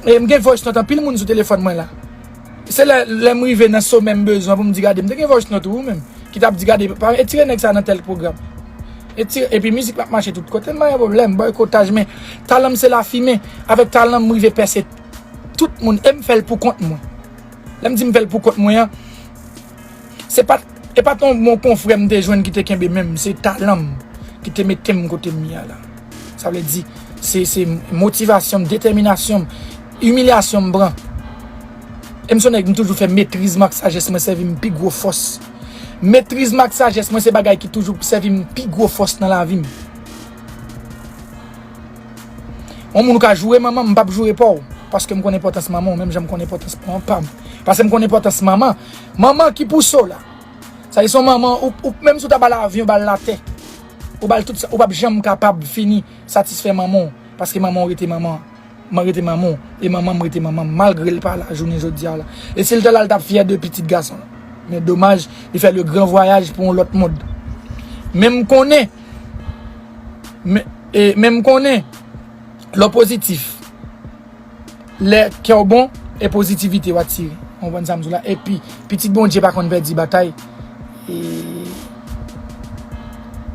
E m gen voice note anpil moun sou telefòn mwen la. Se lè, lè m rive nan somè m bezwen pou m di, "Gade, m te gen voice note ou menm," ki t ap di, "Gade, pa, etire nèg sa nan tèl pwogram." Etire, epi mizik la ap mache tout kote, m pa gen pwoblèm, bòykotaj, men talan m se lafimen, avèk talan m, m rive pèse tout moun, e m fè l pou kont mwen. Lè m di m fè l pou kont mwen an, se pa, e pa t yon bon konfrè m te jwenn ki te kenbe men m, se talan m ki te mete m kote m ye a la. Sa vle di, se, se motivasyon m, detèminasyon m, imilyasyon m pran. E m se yon nèg, m toujou fè metriz mwen ak sajès mwen sèvi m pi gwo fòs. Metriz mwen ak sajès mwen se bagay ki toujou sèvi m pi gwo fòs nan lavi m. Yon moun ou ka joure manman m, m p ap joure pa w. Paske m konn enpòtans manman w, menm jan m konn enpòtans pa w, pa m. Paske m konn enpòtans manman. Manman ki pouse w la. Sa se yon manman, ou, ou, menm si w ta ba l avyon, ba l latè, ou ba l tout sa, ou p ap janm kapab fini satisfè manman w. Paske manman w rete manman, mwen rete manman w, e manman m rete manman m, malgre l pa la jounen jodi a la. E si l te la, l t ap fyè de pitit gason l. Men domaj, li fè le gran vwayaj pou yon lòt mond. Men m konnen, men, e, men m konnen, lè w pozitif, lè kè w bon, e pozitivite w atire. Ou konprann sa m di w la? Epi, pitit Bondye pa konn pèdi batay. E,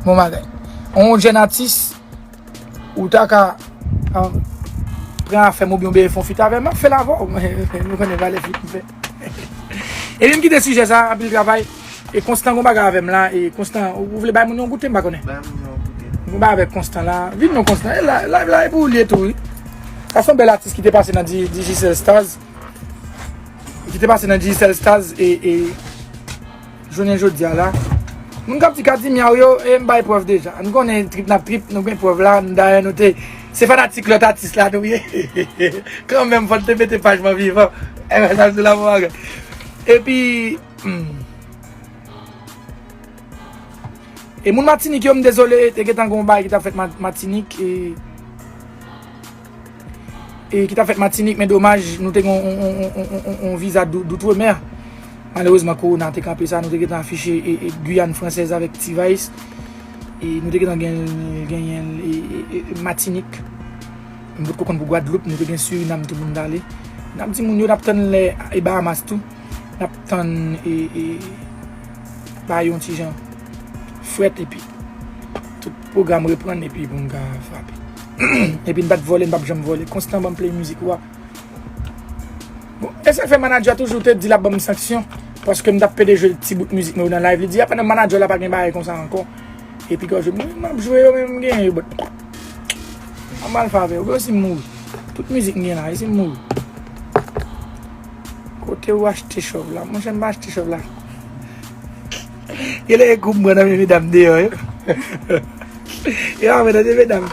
bon bagay. On jèn atis, ou ta ka, ah, pran afè m oubyen w bezwen fè on feat avè m, m ap fè l avè w. Nou konnen valè feat m fè. Epi m kite sijè sa, anpil travay. E Konstan gon bagay avè m la. E Konstan, ou vle bay moun yon goute, m pa konnen. Bay moun yon goute. Gon bagay avèk Konstan la. Vin non Konstan. E la, live la, e pou ou li ye tou, wi. Sa se yon bèl atis ki te pase nan Di-, Digicel Stars. Ki te pase nan Digicel Stars e, e jounen jodi a la. Moun k ap di Kadi Myaw yo, e m bay prèv deja. Nou konnen trip n ap trip, nou gen prèv la, nou dayè nou te, se fanatik lòt atis la nou ye. Kanmenm, fò n te mete paj mwen vivan. E sa m di la, bon bagay. Epi, hmm. E moun Matinik yo, m dezole, te gentan gen yon bagay ki t ap fèt Ma- Matinik, e, e ki t ap fèt Matinik, men domaj, nou te gen yon, yon, yon, yon, yon, yon viza d'ou- d'outre-mer. Malerezman, kowona te kanpe sa, nou te gentan afiche e, e Guyane Française avèk T-Vice. E nou te gentan gen, genyen e, e, e, Matinik. M potko konn pou Gwadloup, nou te gen Surinam, tout moun t ale. N ap di moun yo, n ap tann lè e Bahamas tou. N ap tann e, e, bay yon ti jan frèt, epi tout pwogram reprann, epi pou n ka frape. Epi n pa t vòlè, n p ap janm vòlè. Konstan ban m play mizik ou a. Bon, e sa k fè manadjè a toujou te di l ap ban m sanksyon, paske m t ap pede jwe ti bout mizik mwen yo nan live. Li di, "A, pandan manadjè la pa gen bagay konsa ankò." Epi gòj yo, mwen, m ap jwe yo, men m genyen yo, but. An mal favè, ou gen si m mouri. Tout mizik m gen la, e si m mouri. Kote ou achte chòv la? Monchè, m pa achte chòv la. Genlè e kou m pran nan men medam deyò yo. E pa vre, tande medam.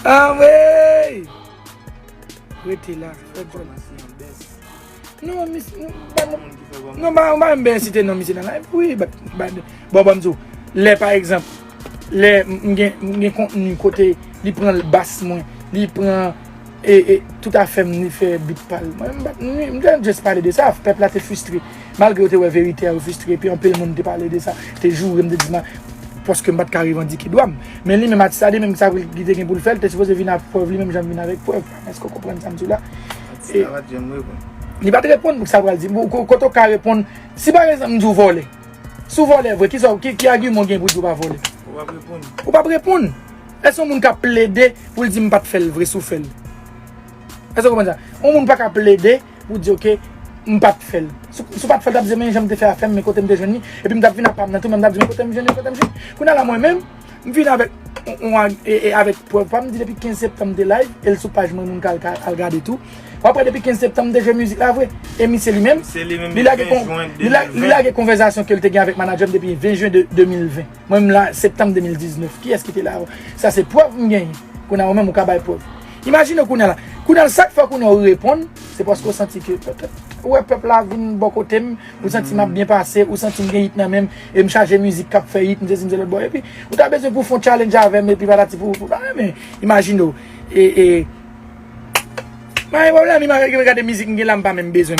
Anmwey! Rete la, fè djòb. Non, mis, non, ba, non, non, ba, ba, m ben site non, misye nan live. Wi, ba, ba, bon, ban m di w. Lè, pa egzanp, lè m, m gen, m gen kontni kote li pran bas mwen, li pran, e, e, tout afè m, li fè beat pa l. Mwen, m pa, m, m te just pale de sa. Pèp la te fristre. Malgre yo te wè verite a, yo fristre. Epi anpil moun te pale de sa. Te joure m, te di m, paske m pa t ka revandike dwa m. Men li menm, atis la, li menm, sa ki te gen pou l fè, li te sipoze vin ak prèv, li menm jan m vin avèk prèv. Èske w konprann sa m di w la? Atis la pa t janm reponn. Li pa t reponn pou sa pral di. Ou ko-, kote w ka reponn? Si pa egzanp, m di w vòlè. Si w vòlè vre, ki sa, ki, ki agiman w gen pou di w pa vòlè? Ou p ap reponn. Ou p ap reponn. Èske yon moun ka plede pou l di m pa t fè l vre si w fè l? Èske w konprann sa? Yon moun pa ka plede pou di, "Oke, m pa t fè l." Si, si w pa t fè l, w t ap di, "Men jan m te fè afè m, men kote m te jwenn li." Epi m t ap vin ap pa m nan tou, men m t ap di, "Men kote m jwenn li, kote m jwenn li." Kounye a la, mwen menm, m vin avèk yon, yon, e, e, avèk prèv pa m, m di depi kenz septanm m te live, e l sou paj mwen, moun ka al, ka al gade tou. Ou ap wè depi kenz septanm m te jwe mizik la vre. E misye li menm, li lage kon-, li la-, li lage konvèsasyon ke l te gen avèk manadjè m depi ven jen de, de mil ven. Mwen menm la, septanm de mil diznèf. Kiyès ki te la avan? Sa se prèv m genyen. Kounye a ou menm ou ka bay prèv. Imajine w kounye a la. Kounye a la, sa k fè kounye a ou reponn, se paske ou santi ke petèt, ou wè pèp la vin bò kote m, ou santi m ap byen pase, ou santi m gen hit nan men m, e m chaje mizik k ap fè hit, m sezi m se lòt bò. Epi, ou ta bezwen pou w fè yon challenge avè m, epi patati pou, pou, ah, men, imajine w. E, e, pa gen pwoblèm, imajine gade mizik m gen la, m pa menm bezwen.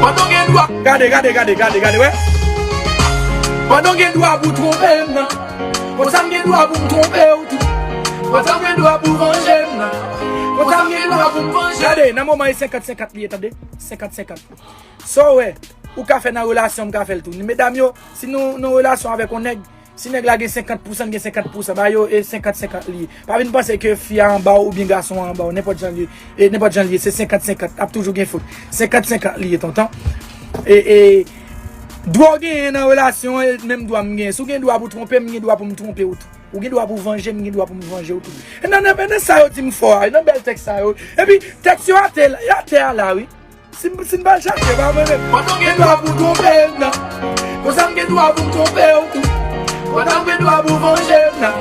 Pandan w gen dwa. Gade, gade, gade, gade, gade, wè. Pandan w gen dwa pou twonpe m nan. Konsa m gen dwa pou m twonpe w tou. Konsa m gen dwa pou vanje m nan. Konsa m gen dwa pou m vanje. Gade, nan moman e senkant senkant li ye, tande. Senkant senkant. Sa w wè, ou ka fè nan relasyon, m ka fè l tou. Medam yo, si nou nan relasyon avèk yon nèg, si nèg la gen senkant pousan, l gen senkant pousan, ba yo e senkant senkant li ye. Pa vin panse ke fi a anba w oubyen gason an anba w, nenpòt jan li ye, e nenpòt jan li ye, se senkant senkant, ap toujou gen fot. Senkant senkant li ye, tonton. E, e, dwa w genyen nan relasyon an, e menm dwa m genyen. Si w gen dwa pou twonpe m, m gen dwa pou m twonpe w tou. Ou gen dwa pou vanje m, m gen dwa pou m vanje w tou. E nan, nan, nan sa yo di m fò a, nan bèl tèks sa yo. Epi, tèks yo atè, atè a la, wi. Si m, si m pa chache, pa mwen menm. Pandan w gen dwa pou twonpe m nan, konsa m gen dwa pou m twonpe w tou. Pandan m gen dwa pou vanje m nan,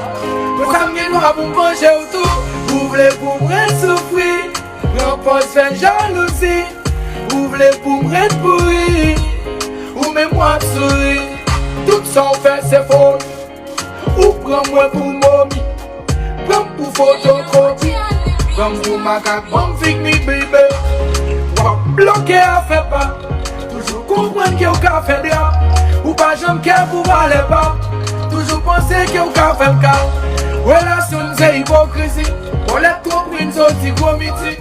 konsa m gen dwa pou m vanje w tou. Ou vle pou m ret soufri, pran pòz fè jalouzi. Ou vle pou m ret pouri, ou menm w ap souri. Tout sa w fè se foli. Ou pran mwen pou momi, pran m pou fotokopi, pran m pou makak, ban m figi mi bibe. W ap bloke afè pa m, toujou konprann ke w ka fè dram. Ou pa janm kè pou valè pa m, toujou panse ke w ka fè m ka. Relasyon n se ipokrizi, kolèt twò prin soti gwo miti.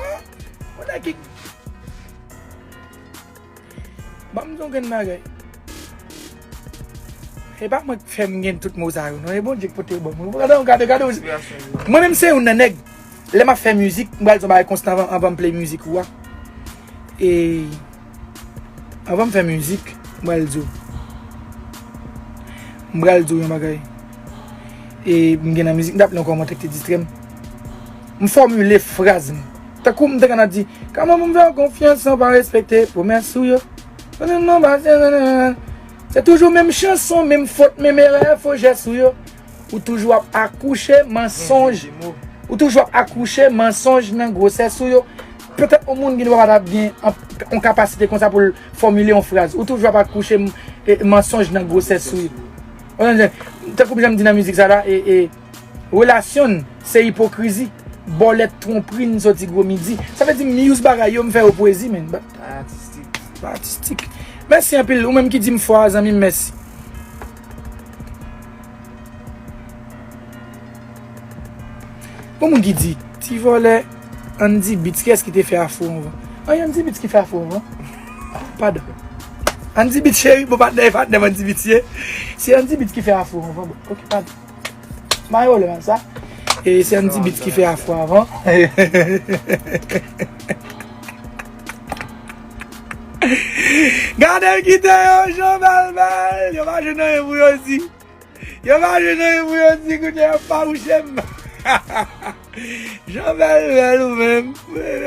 Ban m di w grenn bagay. E pa mwen k fè m gen tout mo sa yo, non. E Bondye k pote yo ban mwen. Gade, gade, gade. Mwen menm se youn nan nèg. Lè m ap fè mizik, m pral di w bagay konstan anvan, anvan m play mizik ou a. E anvan m fè mizik, m pral di w. M pral di w yon bagay. E m gen nan mizik, m t ap li yon kòmantè ki te distrè m. M fòmile fraz m. Tankou m te konn ap di, kòman pou m fè w konfyans san w pa respekte pwomès ou yo? Se toujou menm chanson, menm fot, menm erè, fo jès ou yo. Ou toujou ap akouche mansonj. Ou toujou ap akouche mansonj nan gwosès ou yo. Petèt yon moun gen dwa pa t ap gen yon kapasite konsa pou l fòmile yon fraz. Ou toujou ap akouche mansonj nan gwosès ou ye. Tankou jan m di nan mizik sa la, e, e, relasyon n se ipokrizi. Bòlèt twonpri n soti gwo midi. Sa vle di m use bagay yo, m fè yo pwezi, men. Atistik. Atistik. Mèsi anpil. Ou menm ki di m fò a, zanmi m, mèsi. Gon moun ki di, ti vòlè Andy Beats, kiyès ki te fè afro anvan? An, Andy Beats ki fè afro anvan? Padon. Andy Beats cheri, bon, patnè, patnè Andy Beats ye. Se Andy Beats ki fè afro anvan, bon, ok, padon. Mwen wè sa. E se Andy Beats ki fè afro anvan. Gade m kite yo, Jean Bèlbèl, yo pa jwenn anyen pou yo di. Yo pa jwenn anyen pou yo di, kounye a pa wouche m. Jean Bèlbèl ou menm.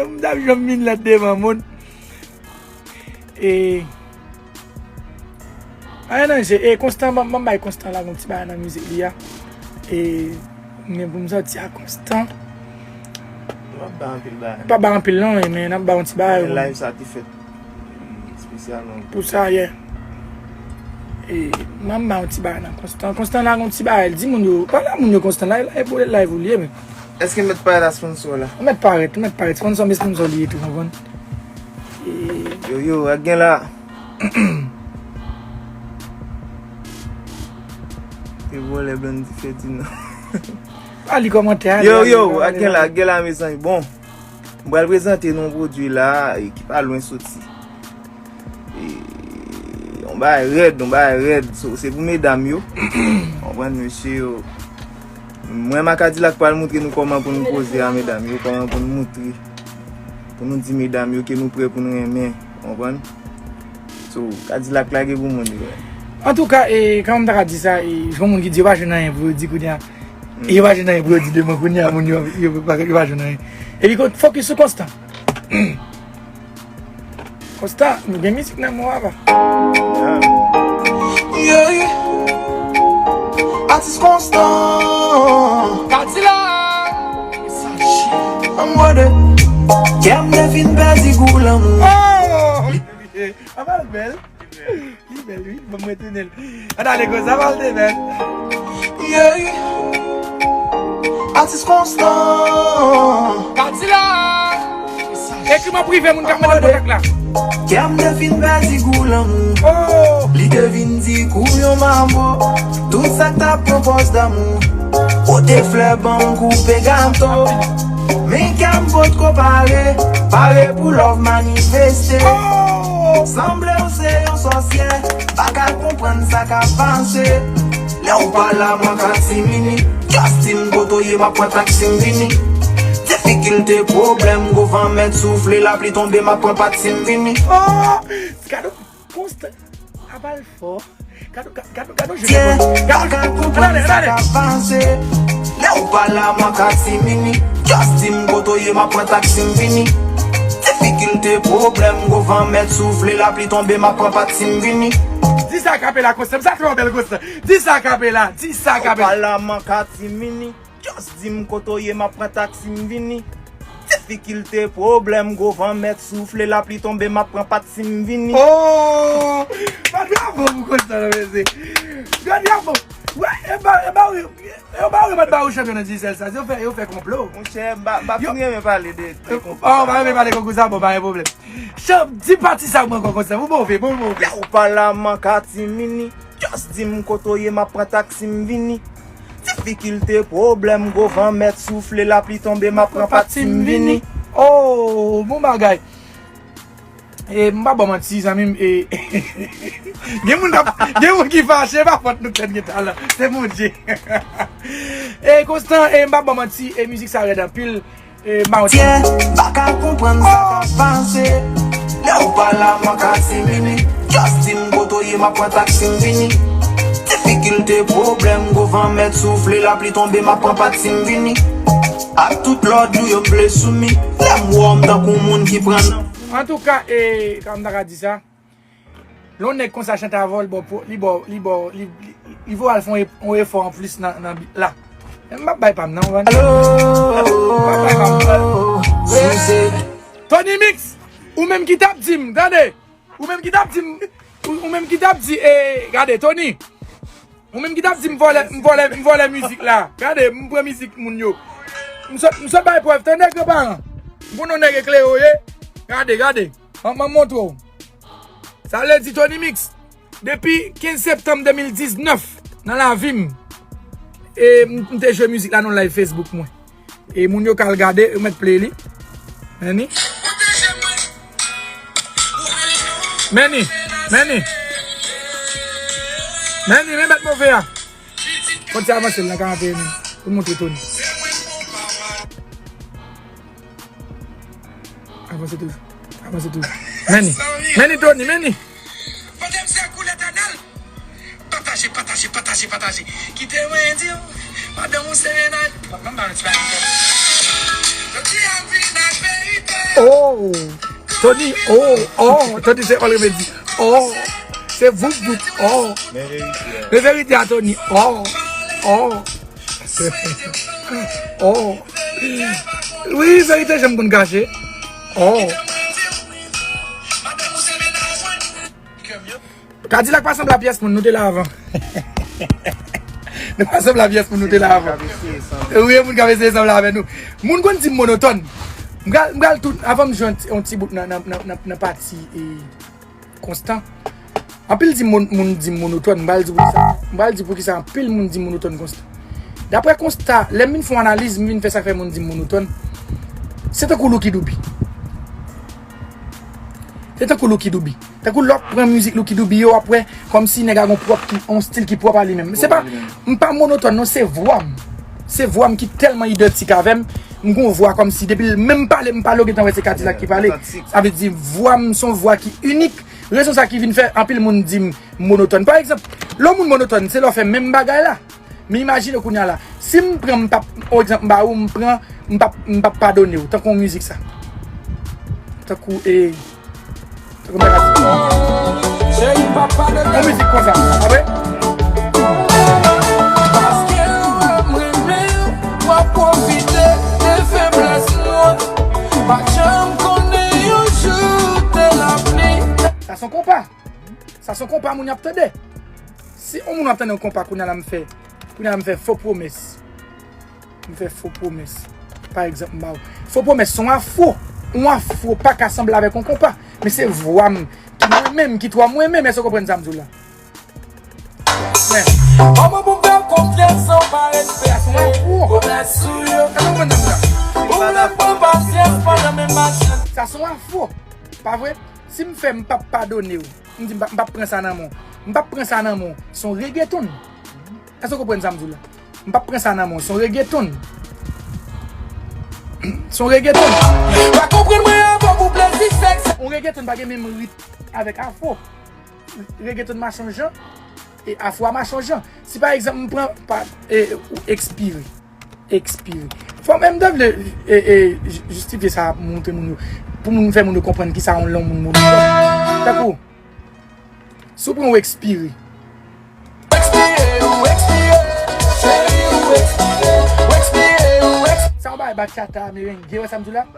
M t ap janm vin lèt devan moun. E, anyen nan je, e, Konstan, ban m bay Konstan la, yon ti bagay nan mizik li a. E, men pou m sòti a Konstan. N ap bay anpil bagay. Pa bay anpil non, men n ap bay yon ti bagay. Live sa te fèt espesyalman pou sa, yeah. E, m ap bay yon ti bagay nan Konstan. Konstan la, yon ti bagay, di moun yo, pale a moun yo Konstan la, e pou live ou li ye, men. Èske Mèt Parèt a sponsor la? Mèt Parèt, Mèt Parèt, sponsor, men sponsor li ye tou, konprann? E, yo, yo, ak gen la. Te vòlè Blandy Ferdinand. A li kòmantè a. Yo, yo, ak gen la, ak gen la, mezanmi. Bon, m pral prezante nou yon pwodui la, e, ki pa lwen soti. E, yon bagay rèd, yon bagay rèd. So, se pou medam yo. Konprann, mesye yo. Mwen, Makadilak pral moutre nou kòman pou nou koze a medam yo, kòman pou nou moutre, pou nou di medam yo ke nou prè pou nou renmen, konprann? So, Kadilak lage pou moun yo. Antouka, e, kòman m ta ka di sa, e, gon moun ki di yo pa jwenn anyen pou yo di kounye a. E yo pa jwenn anyen pou yo di demen kounye a, moun yo, yo pa, yo pa jwenn anyen. Epi fokis sou Konstan. Konstan, nou gen mizik nan men w apa? Yeah, yeah. Atis Konstan. Kadilak. Anmwade. Kè m te fin pèdi gou lanmou. Oh! Apa l bèl? Li bèl, wi. Ban m retounen l. Ann ale konsa, pa l te bèl. Yeah. Atis Konstan. Kadilak. Ekri m an prive, moun k ap mande kontak la. Kè m te fin pèdi gou lanmou. Oh. Li te vin di kou yon manbo. Tout sa k t ap pran pòz damou. Pote flè ban m koupe gato. Men kè m potko pare. Pare pou love manifeste. Oh. Sanble w se yon sòsyè. Pa ka konprann sa k ap pase. Lè w pa la, mwen ka timini. Just di m kote w ye, m ap pran taksi m vini. Difikilte, pwoblèm, gwo van mèt soufle, lapli tonbe, m ap pran pati m vini. Oh! Gade Konstan, apa l fò. Gade, gade, gade, gade, pa ka konprann sa k ap pase. Lè w pa la, mwen ka timini. Just di m kote w ye, m ap pran taksi m vini. Difikilte, pwoblèm, gwo van mèt soufle, lapli tonbe, m ap pran pati m vini. Di sa akapela Konstan, sa twò bèl Konstan. Di sa akapela, di sa akapela. Lè w pa la, mwen ka timini. Just di m kote w ye, m ap pran taksi m vini. Difikilte, pwoblèm, gwo van mèt soufle, lapli tonbe, m ap pran pati m vini. Oh! Bat bravo pou Konstan, mesye. Bat bravo. Wè, e ba, e ba, wi. Yo pa remet ba ou chanpyon nan Digicel sa. Yo fè, yo fè konplo. Monchè, m pa, m pa fin renmen pale de, de konplo. Oh, m pa renmen pale konplo sa, bon, pa gen pwoblèm. Chanp, di pati sa mwen ankò konsa. Ou move, bon, move. Lè w pa la, m an katimini. Just di m kote w ye, m ap pran taksi m vini. Difikilte, pwoblèm, gwo van mèt soufle, lapli tonbe, m ap pran pati m vini. Oh, bon bagay. E, m pa ba w manti, zanmi m, e, gen moun k ap, gen moun ki fache, pa fòt nou k fè n gen talan. Se Bondye. E, Konstan, e, m pa ba w manti, e, mizik sa rèd anpil. E, m pa yon... Tye, m pa ka konprann sa k ap pase. Lè w pa la, m an katimini. Just di m kote w ye, m ap pran taksi m vini. Difikilte, pwoblèm, gwo van mèt soufle, lapli tonbe, m ap pran pati m vini. Ak tout lòd ou yo m vle soumi. Lè m wè w, m tankou moun ki pran nan. Antouka, e, kòman m ta ka di sa? Lè yon nèg konsa chante avè w, li ba w, li ba w, li ba w, li, li, li voye al fè yon e-, yon efò anplis nan, nan bit la. Men m p ap bay pa m nan, ou konprann? M p ap bay pa m nan. Sou se Tony Mix, ou menm ki t ap di m, tande, ou menm ki t ap di m, ou, ou menm ki t ap di, e, gade, Tony, ou menm ki t ap di m vòlè, m vòlè, m vòlè mizik la, gade, m pran mizik moun yo. M sot, m sot bay prèv, tande, granparan. M konn yon nèg eklere w ye, gade, gade, m, m montre w. Sa vle di Tony Mix, depi kenz septanm de mil diznèf, nan lavi m, e m, m te jwe mizik la nan live Facebook mwen. E moun yo ka al gade, yo mèt play li. Meni. Meni. Meni. Meni, men bèt move a. Konn ti avanse l nan karante men. Pou montre Tony. Avanse toujou. Avanse toujou. Meni. Meni, Tony, meni. Pote m sekou Letènèl. Pataje, pataje, pataje, pataje. Kite mwen di w, madanm ou se mennaj. Ban m ba yon ti bagay. Jodi a m vin ak verite. Oh! Tony, oh, oh! Tony se All Remedy. Oh! Se voup, voup, oh! Men verite a. Men verite a, Tony, oh! Oh! Oh! Wi, verite janm konn kache. Oh! Kadilak pa sanble a pyès moun, nou te la avan. Nou pa sanble a pyès moun, nou te la avan. Wi, moun k ap eseye sanble avè nou. Moun konn di m monotòn. M pral, m pral tou, avan m jwe yon ti, yon ti bout nan, nan, nan, nan, nan pati, e, Konstan. Anpil di moun, moun di m monotòn, m pral di poukisa. M pral di poukisa anpil moun di m monotòn Konstan. Daprè Konstan, lè m vin fè yon analiz, m vin fè sa k fè moun di m monotòn. Se tankou Lucky Dube. Se tankou Lucky Dube. Tankou lè w ap pran mizik Lucky Dube yo, w ap wè kòmsi nèg la gon pwòp ki, yon stil ki pwòp a li menm. Se pa, m pa monotòn non, se vwa m. Se vwa m ki tèlman idantik avè m. M gon vwa kòmsi depi l menm pale, m pale, w gentan wè se Kadilak ki pale. Sa vle di vwa m se yon vwa ki inik. Rezon sa ki vin fè anpil moun di m monotòn. Pa egzanp, lè yon moun monotòn, se lè w fè menm bagay la. Men imajine kounye a la, si m pran, m p ap, on egzanp, m ba ou, m pran, m p ap, m p ap padone w, tankou yon mizik sa. Tankou, e, tankou bagay sa. Cheri, m p ap padone w. Yon mizik konsa, pa vre? Paske m renmen w, w ap pwofite de feblès mwen. Pa t janm konnen yon jou te lapli. Sa se yon konpa. Sa se yon konpa moun y ap tande. Si yon moun ap tande yon konpa, kounye a la m fè, kounye a la m fè fo pwomès. M fè fo pwomès. Pa egzanp, m ba w. Fo pwomès se yon afwo. Yon afwo pa ka sanble avèk yon konpa. Men se vwa m, ki mwen menm, ki twò mwen menm. Èske w konprann sa m di w la? Men. Kòman pou m fè w konfyans san w pa respekte pwomès ou yo? Èske w konprann sa m di w la? Ou vle pran pasyans pandan menm mache. Sa se yon afwo. Pa vre? Si m fè, m p ap padone w. M di, m p ap, m p ap pran sa nan men w. M p ap pran sa nan men w. Se yon regeton. Èske w konprann sa m di w la? M p ap pran sa nan men w. Se yon regeton. Se yon regeton. Pa konprann mwen ankò pou plezi sèks. Yon regeton pa gen menm rit avèk afwo. Regeton mache yon jan, e afwo a mache yon jan. Si pa egzanp, m pran, pa, e, ou ekspire. Ekspire. Fò m, m ta vle, e, e, j-, jistifye sa, montre moun yo. Pou moun fè moun yo konprann kisa yon lè yon moun monotòn. Tankou, si w pran ou ekspire. Ekspire, ou ekspire. Cheri, ou ekspire. Ou ekspire, ou ekspire. Sa yon bagay bachata, merenge, wè sa m di w la?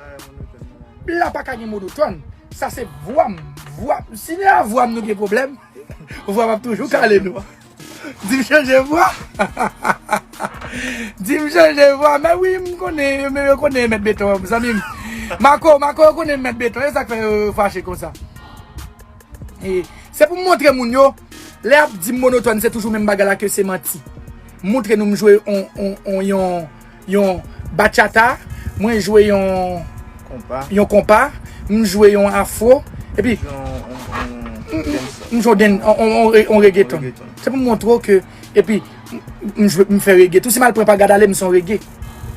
La pa ka gen monotòn. Sa se vwa m. Vwa, si se a vwa m nou gen pwoblèm, vwa m ap toujou kale nou. Di m chanje vwa. Di m chanje vwa. Men wi, m konnen, men yo konnen Mèt Beton, zanmi m. Mako, Mako, yo konnen Mèt Beton. E sa k fè yo fache konsa. E se pou m montre moun yo, lè y ap di m monotòn, se toujou menm bagay la ke se manti. M montre nou m jwe on, on, on, yon, yon bachata, mwen jwe yon, yon konpa, m jwe yon afro, epi m, m, m jwe on dan-, on, on, on, on reggaeton. Se pou m montre w ke, epi m, m jwe, m fè reggae tou. Si m al pran pa gad ale, m se yon reggae.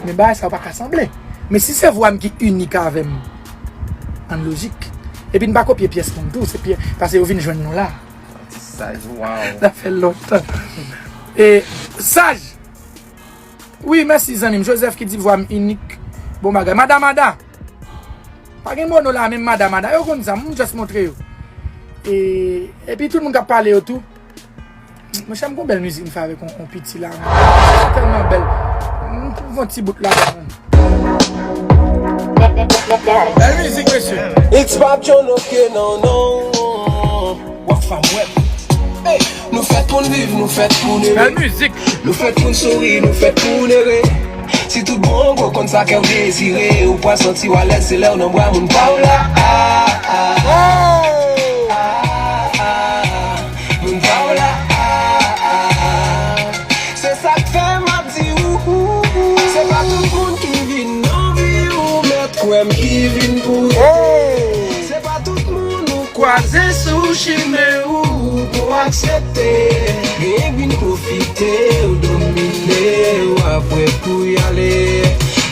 Men bagay sa yo pa ka sanble. Men si se vwa m ki inik avè m, ann lojik. Epi n pa kopye pyès moun tou, se pyè, paske yo vin jwenn nou la. Atis Saj, waw. Sa fè lontan. E, Saj, wi, mèsi zanmi m. Joseph ki di vwa m inik. Bon bagay. Mada, mada. Pa gen mono la, menm mada, mada. Yo konn sa, m just montre yo. E, epi tout moun k ap pale yo tou. Monchè, m gon bèl mizik m fè avèk on, on piti la. Sa tèlman bèl. M fè yon ti bout ladan. Bèl mizik, mesye. It's Pap John, ok, non, non. Wap fam wèp. Hey, nou fèt pou n viv, nou fèt pou n ere. Bèl mizik. Nou fèt pou n souri, nou fèt pou n ere. Si tout bon gwo konn sa kè w dezire, ou pral santi w alèz, se lè w nan bra moun pa w la. Ah, ah, ah, ah, ah. Moun pa w la. Ah, ah, ah. Se sa k fè m ap di ou, se pa tout moun ki vin nan vi ou, mèt kwè m, ki vin pou rete. Se pa tout moun ou kwaze sou chimen ou pou aksepte. Genyen k vin pwofite, ou domine, ou apre pou y ale.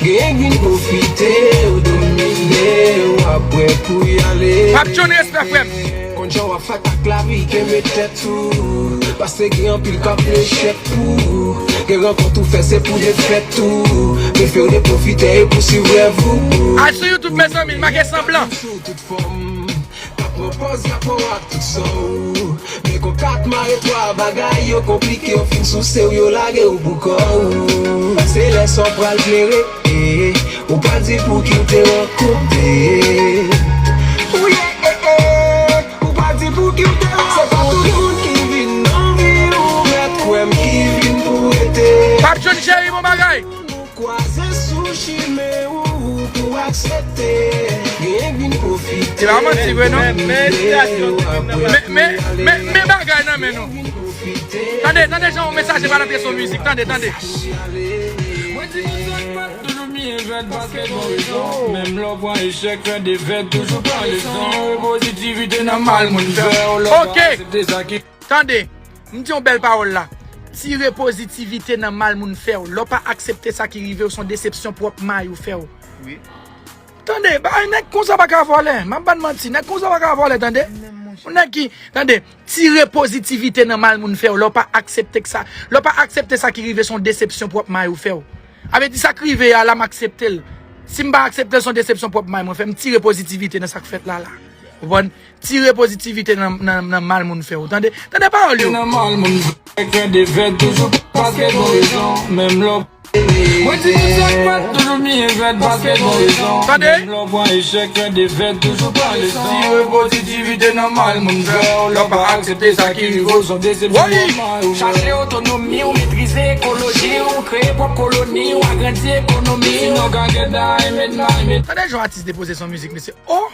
Genyen k vin pwofite, ou domine, ou apre pou y ale. Pap John, respè, frè m. Konn jan w ap fèt ak lavi, kenbe tèt ou. Paske gen anpil k ap vle echèk pou ou. Gen rankont ou fè, se pou defèt ou. Prefere pwofite e pousuiv rèv ou. Al sou YouTube, mezanmi, l make sanblan. Sou tout fòm, k ap pran pòz, y ap pran w ak tout san ou. Men kon kat mare twa, bagay yo konplike, yo fin souse w, yo lage w pou kò ou. Se lè sa w pral plere. Eh, ou pa di pou ki w te rankontre. Ou ye, eh, eh, ou pa di pou ki w te rankontre. Se pa tout moun ki vin nan vi ou, mèt kwè m, ki vin pou rete. Pap John Cheri, bon bagay. Moun ou kwaze sou chimen ou pou aksepte. Genyen k vin pwofite. Se pa manti vre, non? Men, men, men, men, men bagay nan men nou. Tande, tande jan yon mesaje pral antre sou mizik. Tande, tande. Mwen di nou sa k fèt toujou byen fèt paske gon rezon. Menm lè w pran echèk, fè defèt, toujou pran leson. Tire pozitivite nan mal moun fè w. Lè w pa aksepte sa ki... Tande, m di yon bèl pawòl la. Tire pozitivite nan mal moun fè w. Lè w pa aksepte sa ki rive w, se yon desepsyon pwòp may ou fè w. Wi. Tande, bay nèg konsa pa ka vòlè. M ap ban manti, nèg konsa pa ka vòlè, tande. Yon nèg ki, tande, tire pozitivite nan mal moun fè w. Lè w pa aksepte k sa, lè w pa aksepte sa ki rive, se yon desepsyon pwòp may ou fè w. A vle di sa k rive a la, m aksepte l. Si m pa aksepte l, se yon desepsyon pwòp may mwen fè. M tire pozitivite nan sa k fèt la la. Ou konprann? Tire pozitivite nan, nan, nan mal moun fè w. Tande, tande pawòl yo. Nan mal moun fè, fè defèt toujou paske gon rezon. Menm lè w... Mwen di tout sa k fèt toujou byen fèt paske gon rezon. Tande. Menm lè w pran echèk, fè defèt toujou pran leson. Tire pozitivite nan mal moun fè w. Lè w pa aksepte sa ki rive w, se yon desepsyon. Wi. Chache otonomi w, metrize ekoloji w, kreye pwòp koloni w, agrandi ekonomi w. Sinon, ka get die, met may, met... Tande jan atis depoze son mizik, mesye. Oh!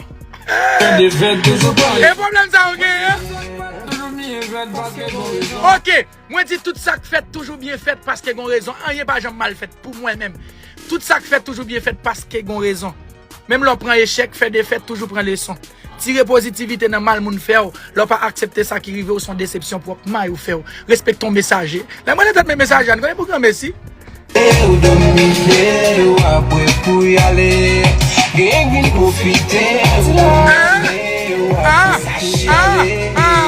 Fè defèt toujou pran... E pwoblèm sa ou genyen? Toujou byen fèt paske gon rezon. Ok, mwen di tout sa k fèt toujou byen fèt paske gon rezon. Anyen pa janm mal fèt pou mwen menm. Tout sa k fèt toujou byen fèt paske gon rezon. Menm lè w pran echèk, fè defèt, toujou pran leson. Tire pozitivite nan mal moun fè w. Lè w pa aksepte sa ki rive w, se yon desepsyon pwòp may ou fè w. Respekte yon mesaje. Lè mwen nan tèt men mesaje a, n konnen pou granmesi. Ou domine, ou apre pou y ale. Genyen k vin pwofite, ou domine, ou apre pou y ale.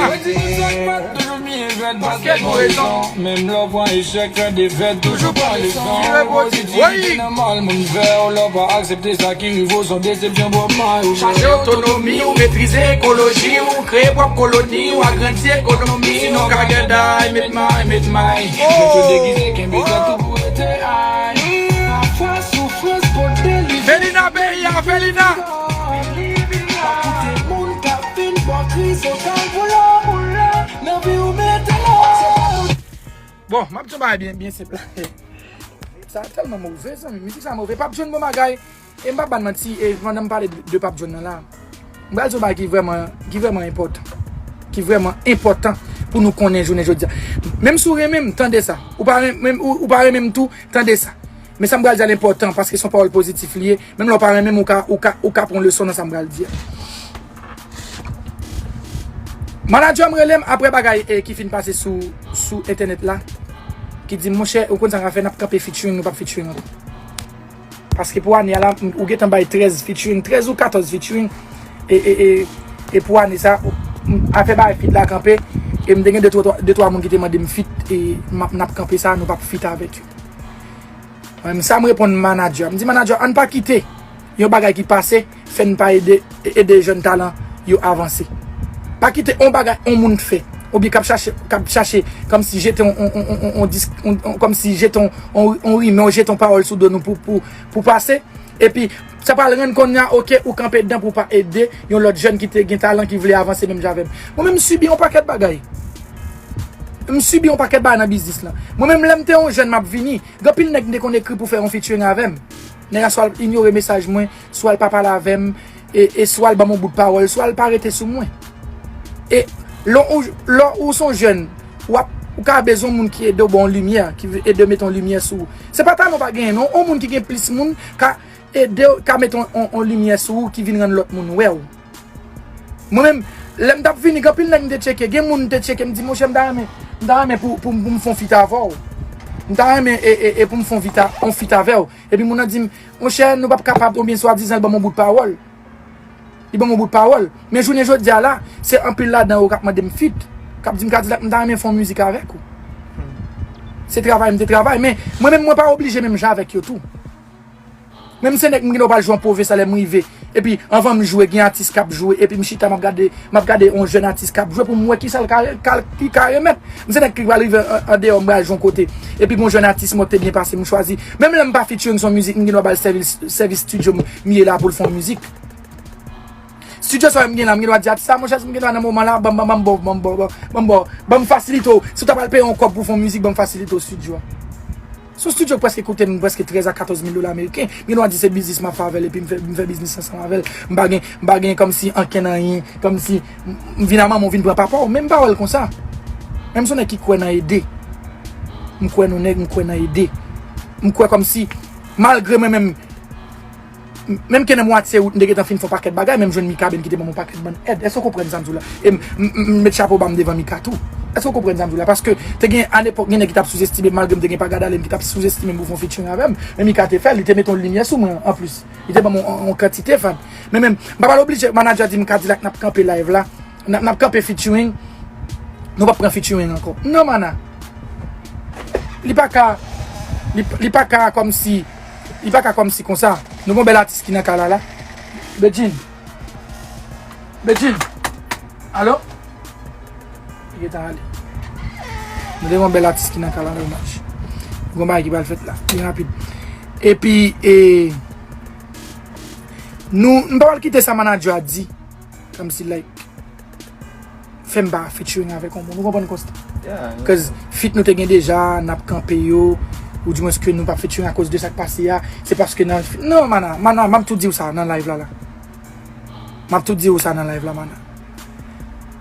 Mwen di tout sa k fèt toujou byen fèt paske gon rezon. Menm lè w pran echèk, fè defèt, toujou pran leson. Tire pozitivite nan mal moun fè w. Lè w pa aksepte sa ki rive w, se yon desepsyon pwòp may ou fè w. Chache otonomi w, metrize ekoloji w, kreye pwòp koloni w, agrandi ekonomi w. Sinon, ka get die, met may, met may. Met yo degize, kenbe tèt ou pou rete ay. Pafwa soufrans pote li. Felina peyi a, Felina. Pa koute moun k ap vin ba w kriz, ou ka boule, boule. Nan vi w mete lò. Bon, m ap di yon bagay byen, byen senp la. Sa tèlman move, zanmi. Mizik sa move. Pap John bon bagay. E m p ap ba n manti, e pandan m pale de, de Pap John nan la, m pral di yon bagay ki vrèman, ki vrèman enpòtan. Ki vrèman enpòtan pou nou konnen jounen jodi a. Menm si w renmen m, tande sa. Ou pa renmen, ou, ou pa renmen m tou, tande sa. Men sa m pral di a l enpòtan, paske se yon pawòl pozitif li ye. Menm lè w pa renmen m, ou ka, ou ka, ou ka pran leson nan sa m pral di a. Manadjè m rele m apre bagay, eh, ki fin pase sou, sou entènèt la, ki di m, monchè, ou konn sa n a fè, n ap kanpe featuring, nou p ap featuring ankò. Paske pou ane a la, m, ou gentan bay trèz featuring, trèz ou katòz featuring, e, e, e, e pou ane sa, ou, m, afè bagay feat la kanpe, e m te gen de twa, de twa moun ki te mande m feat, e m ap, n ap kanpe sa, nou p ap feat avèk yo. Mwen menm, sa m reponn manadjè a. M di, manadjè, ann pa kite yon bagay ki pase fè n pa ede, ede jèn talan yo avanse. Pa kite yon bagay yon moun fè oubyen k ap chache, k ap chache kòmsi jete on, on, on, on, on, on dis-, on, on, kòmsi jete on, on, on rimè, jete on pawòl sou do nou pou, pou, pou pase. Epi, sa pral rann kounye a, oke, ou kanpe dedan pou w pa ede yon lòt jèn ki te gen talan, ki vle avanse menm jan avè m. Mwen menm, m sibi yon pakèt bagay. M sibi yon pakèt bagay nan biznis lan. Mwen menm, lè m te yon jèn, m ap vini, gen anpil nèg m te konn ekri pou fè yon featuring avè m. Nèg la swa l inyore mesaj mwen, swa l pa pale avè m, e, e swa l ban m yon bout pawòl, swa l pa rete sou mwen. E lè ou, lè ou se yon jèn, w ap, ou ka bezwen yon moun ki ede w ba w yon limyè, ki ede w mete yon limyè sou ou. Se pa talan w pa genyen, non. Yon moun ki gen plis moun ka ede w, ka mete yon, yon, yon limyè sou ou ki vin rann lòt moun wè w. Mwen menm, lè m t ap vini, gen anpil nèg m te tcheke, gen moun m te tcheke, m di, monchè, m ta renmen, m ta renmen pou, pou, pou m fè yon feat avè w. M ta renmen e, e, e pou m fè yon feat a-, yon feat avè w. Epi moun nan di m, monchè, nou p ap kapab, oubyen swadizan l ban m yon bout pawòl. Li ban m yon bout pawòl. Men jounen jodi a la, se anpil ladan yo k ap mande m feat. K ap di m, Kadilak, m ta renmen fè yon mizik avèk ou. Se travay m te travay, men mwen menm mwen pa oblije menm jan avèk yo tou. Menm se nèg m gen dwa pral jwe an pwovens la lè m rive. Epi anvan m jwe, gen atis k ap jwe, epi m chita m ap gade, m ap gade yon jèn atis k ap jwe pou m wè kisa l ka, ka, ki ka remèt. M se nèg ki pral rive an, andeyò, m pral jwe yon kote. Epi gon jèn atis mwen te byen pase, m chwazi. Menm lè m pa featuring sou yon mizik, m gen dwa ba l sèvis, sèvis estidyo m, m ye la pou l fè yon mizik. Estidyo sa m gen la, m gen dwa di atis sa, monchè, si m gen dwa nan moman la, ban m, ban m, ban m, ban m, ban m, ban m, ban m, ban m fasilite w. Si w ta pral peye yon kòb pou fè yon mizik, ban m fasilite w estidyo a. Se yon estidyo k prèske koute m prèske trèz a katòz mil dola ameriken. M gen dwa di se biznis m ap fè avè l, epi m fè, m fè biznis ansanm avè l. M pa gen, m pa gen kòmsi ankenn anyen, kòmsi m, m vin a manman w vin pran papa w. Men m pa wè l konsa. Men m se yon nèg ki kwè nan ede. M kwè nan nèg, m kwè nan ede. M kwè kòmsi, malgre mwen menm, menm ke nan mwatye wout, m te gentan fin fè yon pakèt bagay, men m jwenn Mikaben ki te ban m yon pakèt bann èd. Èske w konprann sa m di w la? E m, m, m, m met chapo ba m devan Mika tou. Èske w konprann sa m di w la? Paske te gen, alepòk, gen nèg ki t ap souzestime m, malgre m te gen Pagad Ale m ki t ap souzestime m pou fè yon featuring avè m. Men Mika te fè l, li te mete yon limyè sou mwen, anplis. Li te ban m yon, yon, yon kantite fan. Men menm, m pa pral oblije, manadjè di m, Kadilak, n ap kanpe live la. N ap, n ap kanpe featuring. Nou p ap pran featuring ankò. Non, mana. Li pa ka, li, li pa ka kòmsi, li pa ka kòmsi konsa. Nou gon bèl atis ki nan kay la la. Bedjine. Bedjine. Alo? Li gentan ale. Nou te gon bèl atis ki nan kay la, domaj. Gon bagay ki pral fèt la. Byen rapid. Epi, e, nou, m pa pral kite sa manadjè a di. Kòmsi, like, fè m pa featuring avèk yon moun. Ou konprann konsta? Cause feat nou te gen deja, n ap kanpe yo, ou dimwens ke nou p ap featuring akoz de sa k pase a. Se paske nan, non, mana, mana, m ap tou di w sa nan live la, la. M ap tou di w sa nan live la, mana.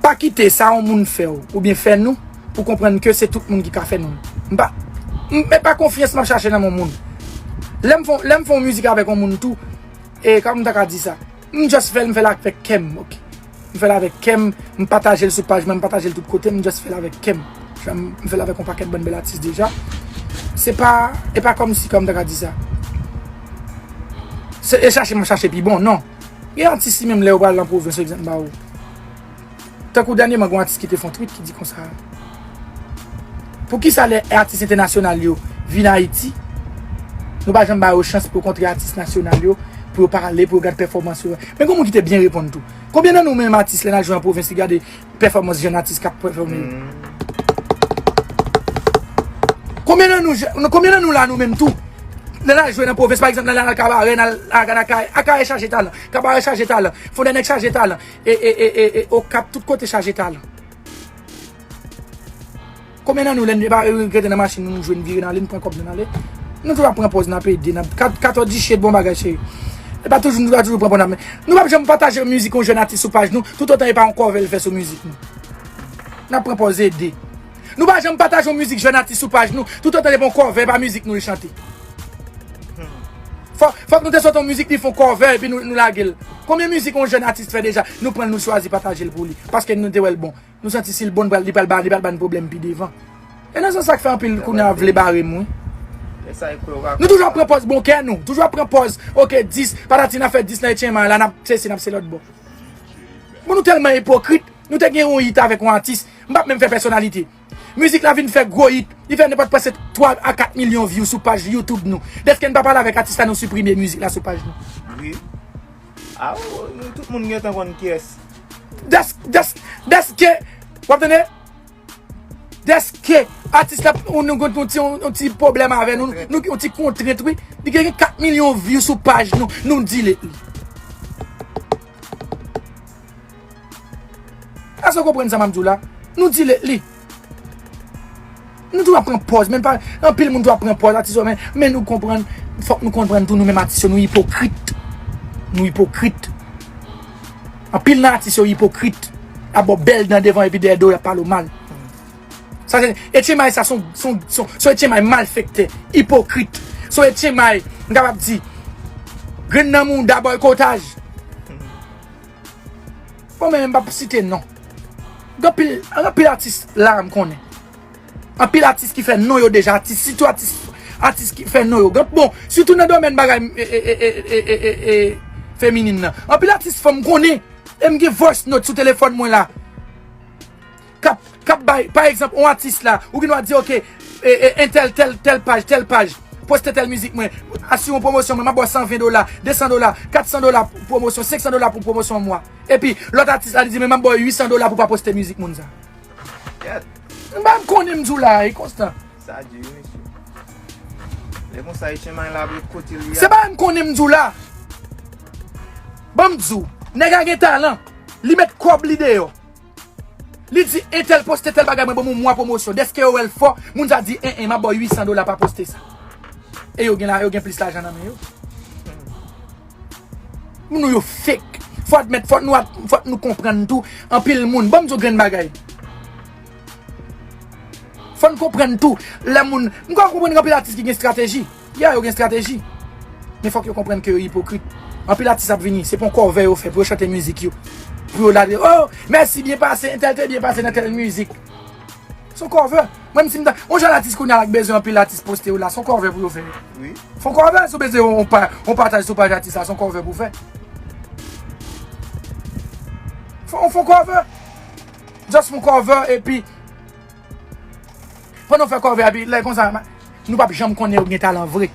Pa kite sa yon moun fè w, oubyen fè nou, pou konprann ke se tout moun ki ka fè nou. M pa, m, men pa konfyans m ap chache nan yon moun. Lè m fè, lè m fè yon mizik avèk yon moun tou, e kòman m ta ka di sa? M just fè l, m fè l avèk kè m, oke. M fè l avèk kè m, m pataje l sou paj mwen, m pataje l tout kote, m just fè l avèk kè m. M fè l avèk yon pakèt bann bèl atis deja. Se pa, e pa kòmsi, kòman m ta ka di sa? Se, e chache m ap chache pi bon, non. Gen atis li menm lè yo pral nan pwovens, egzanp, m ba ou. Tankou dènyèman, gen yon atis ki te fè yon tweet ki di konsa, poukisa lè atis entènasyonal yo vin Ayiti, nou pa janm ba yo chans pou yo kontre atis nasyonal yo, pou yo pale, pou yo gad pèfòmans yo? Men gen moun ki te byen reponn tou. Konbyen nan nou menm atis lè n al jwe an pwovens, li gade pèfòmans jèn atis k ap pèfòme yo? Konbyen nan nou, je-, konbyen nan nou la, nou menm tou? Lè n al jwe nan pwovens, pa egzanp, lè n al Kabarè, n al, al gad Akayè, Akayè chaje talan, Kabarè chaje talan, Fondènèg chaje talan, e, e, e, e, e, Okap, tout kote chaje talan. Konbyen nan nou, lè n pa rete nan machin nou, nou jwe, n vire, n ale, n pran kòb nou, n ale? Nou toujou ap pran pòz, n ap ede, n ap, kat-, katòz dichet, bon bagay, cheri. E pa toujou, nou pa toujou pran pòz, n ap, men nou p ap janm pataje mizik yon jèn atis sou paj nou, toutotan e pa yon kòvè l fè sou mizik nou. N ap pran pòz ede. Nou pa janm pataje yon mizik jèn atis sou paj nou, toutotan e pa yon kòvè, e pa mizik nou l chante. Fò, fòk nou te sot yon mizik, li fè yon kòvè, epi nou, nou lage l. Konbyen mizik yon jèn atis fè deja, nou pran l, nou chwazi pataje l pou li, paske nou te wè l bon. Nou santi si l bon, li pral, li pral ba, li pral ba n pwoblèm pi devan. E nan sans sa k fè anpil kounye a vle bare m, wi. Nou toujou ap pran pòz bon kè nou. Toujou ap pran pòz, oke, dis, patati, n ap fè dis nan H M I la, n ap sesi, n ap se lòt bò. Bon, nou tèlman ipokrit. Nou te gen yon hit avèk yon atis. M p ap menm fè pèsonalite. Mizik la vin fè gwo hit. Li fè nenpòt prèske twa a kat milyon view sou paj YouTube nou. Dèske n pa pale avèk atis la, nou siprime mizik la sou paj nou. Wi. A, w-, nou tout moun gentan konn kiyès. Dès-, dès-, dèske, w ap tande? Dèske atis la, nou gen yon ti, yon ti pwoblèm avè nou, nou gen yon ti kontrent, wi. Li gen kat milyon view sou paj nou, nou delete li. Èske w konprann sa m ap di w la? Nou delete li. Nou tou ap pran pòz, men pa anpil moun tou ap pran pòz, atis yo, men, men nou konprann, fòk nou konprann tou, nou menm atis yo, nou ipokrit. Nou ipokrit. Anpil nan atis yo ipokrit. Ap ba w bèl dan devan epi dèyè do y ap pale w mal. Sa se etchenmay, sa se yon, se yon, se yon, se yon etchenmay malfektè, ipokrit. Se yon etchenmay, m kapab di, grenn nan mouda, bòykotaj. Bon, men m p ap site non. Gen anpil, gen anpil atis la m konnen. Anpil atis ki fè non yo deja, atis, sitou atis, atis ki fè non yo. Gen, bon, sitou nan domèn bagay, e, e, feminin nan. Anpil atis fanm konnen. E m gen voice note sou telefòn mwen la. K ap, k ap bay, pa egzanp, yon atis la, ou gen dwa di, oke, e, e, entèl, tèl, tèl paj, tèl paj, poste tèl mizik mwen, asire yon pwomosyon mwen, m ap ba w san ven dola, de san dola, kat san dola pou pwomosyon, senk san dola pou pwomosyon yon mwa. Epi, lòt atis la, li di, men m ap ba w uit san dola pou w pa poste mizik moun sa. Kèt. M pa m konnen m di w la, e konstan. Sa di wi, mesye. Lè konsa, etchenmay la ap ret kote li a. Se pa m konnen m di w la. Ban m di w, nèg la gen talan. Li met kòb li deyò. Li di, entèl poste tèl bagay, mwen ban m yon mwa pwomosyon. Dèske yo wè l fò, moun sa di, en, en, m ap ba w uit san dola pa poste sa. E yo gen la, yo gen plis lajan nan men yo. Moun nou yo fake. Fò admèt, fò nou, fò nou konprann tou, anpil moun. Ban m di w grenn bagay. Fò n konprann tou, lè moun, m ka konprann gen anpil atis ki gen estrateji. Ya, yo gen estrateji. Men fòk yo konprann ke yo ipokrit. Anpil atis ap vini, se pa yon kòvè yo fè pou yo chante mizik yo. Pou yo lage, oh, mèsi, byen pase, entèl te byen pase nan tèl mizik. Se yon kòvè. Mwen, si m ta, yon jèn atis kounye a la k bezwen anpil atis poste yo la, se yon kòvè pou yo fè. Wi. Se yon kòvè, si w bezwen yon pa, yon pataj sou paj atis la, se yon kòvè pou w fè. Fò, fò kòvè. Just fò kòvè, epi pandan w fè kòvè a, epi lè konsa, nou p ap janm konnen yo gen talan vre.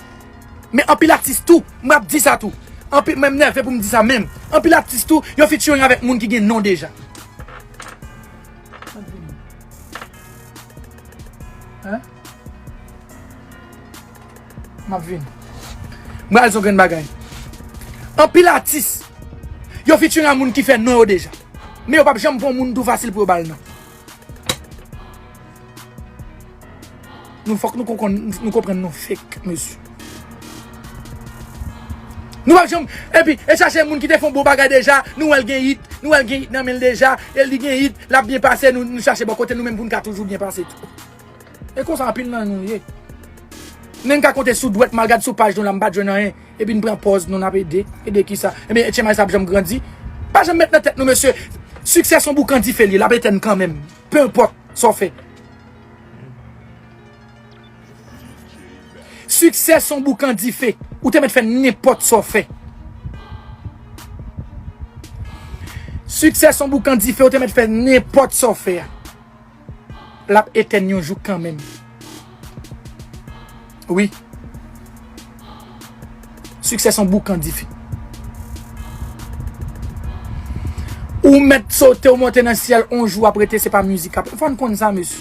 Men anpil atis tou, m ap di sa tou. Anpil, men m nève pou m di sa menm. Anpil atis tou, yo featuring avèk moun ki gen non deja. Hein? M ap vini. M pral di yon grenn bagay. Anpil atis, yo featuring ak moun ki fè non yo deja. Men yo p ap janm pran moun tou fasil pou yo ba l non. Nou fòk nou konprann, nou konprann nou fake, mesye. Nou p ap janm, epi, e chache moun ki te fè yon bon bagay deja, nou wè l gen hit, nou wè l gen hit nan men l deja, e li gen hit, l ap byen pase, nou, nou chache bò kote nou menm pou n ka toujou byen pase tou. E konsa anpil nan nou ye. Nèg ka konte sou dwèt m al gad sou paj nou la, m pa t jwenn anyen. Epi n pran pòz nou n ap ede. Ede kisa? Ebyen, etchenmay sa ap janm grandi. Pa janm met nan tèt nou, mesye. Siksè se yon boukan dife li ye, l ap etèn kanmenm. Pe enpòt sa w fè. Siksè se yon boukan dife. Ou te mèt fè nenpòt sa w fè. Siksè se yon boukan dife, ou te mèt fè nenpòt sa w fè a. L ap etèn yon jou kanmenm. Wi. Siksè se yon boukan dife. Ou mèt sote, ou monte nan syèl, on jou ap rete, se pa mizik ap. Fò n konn sa, mesye.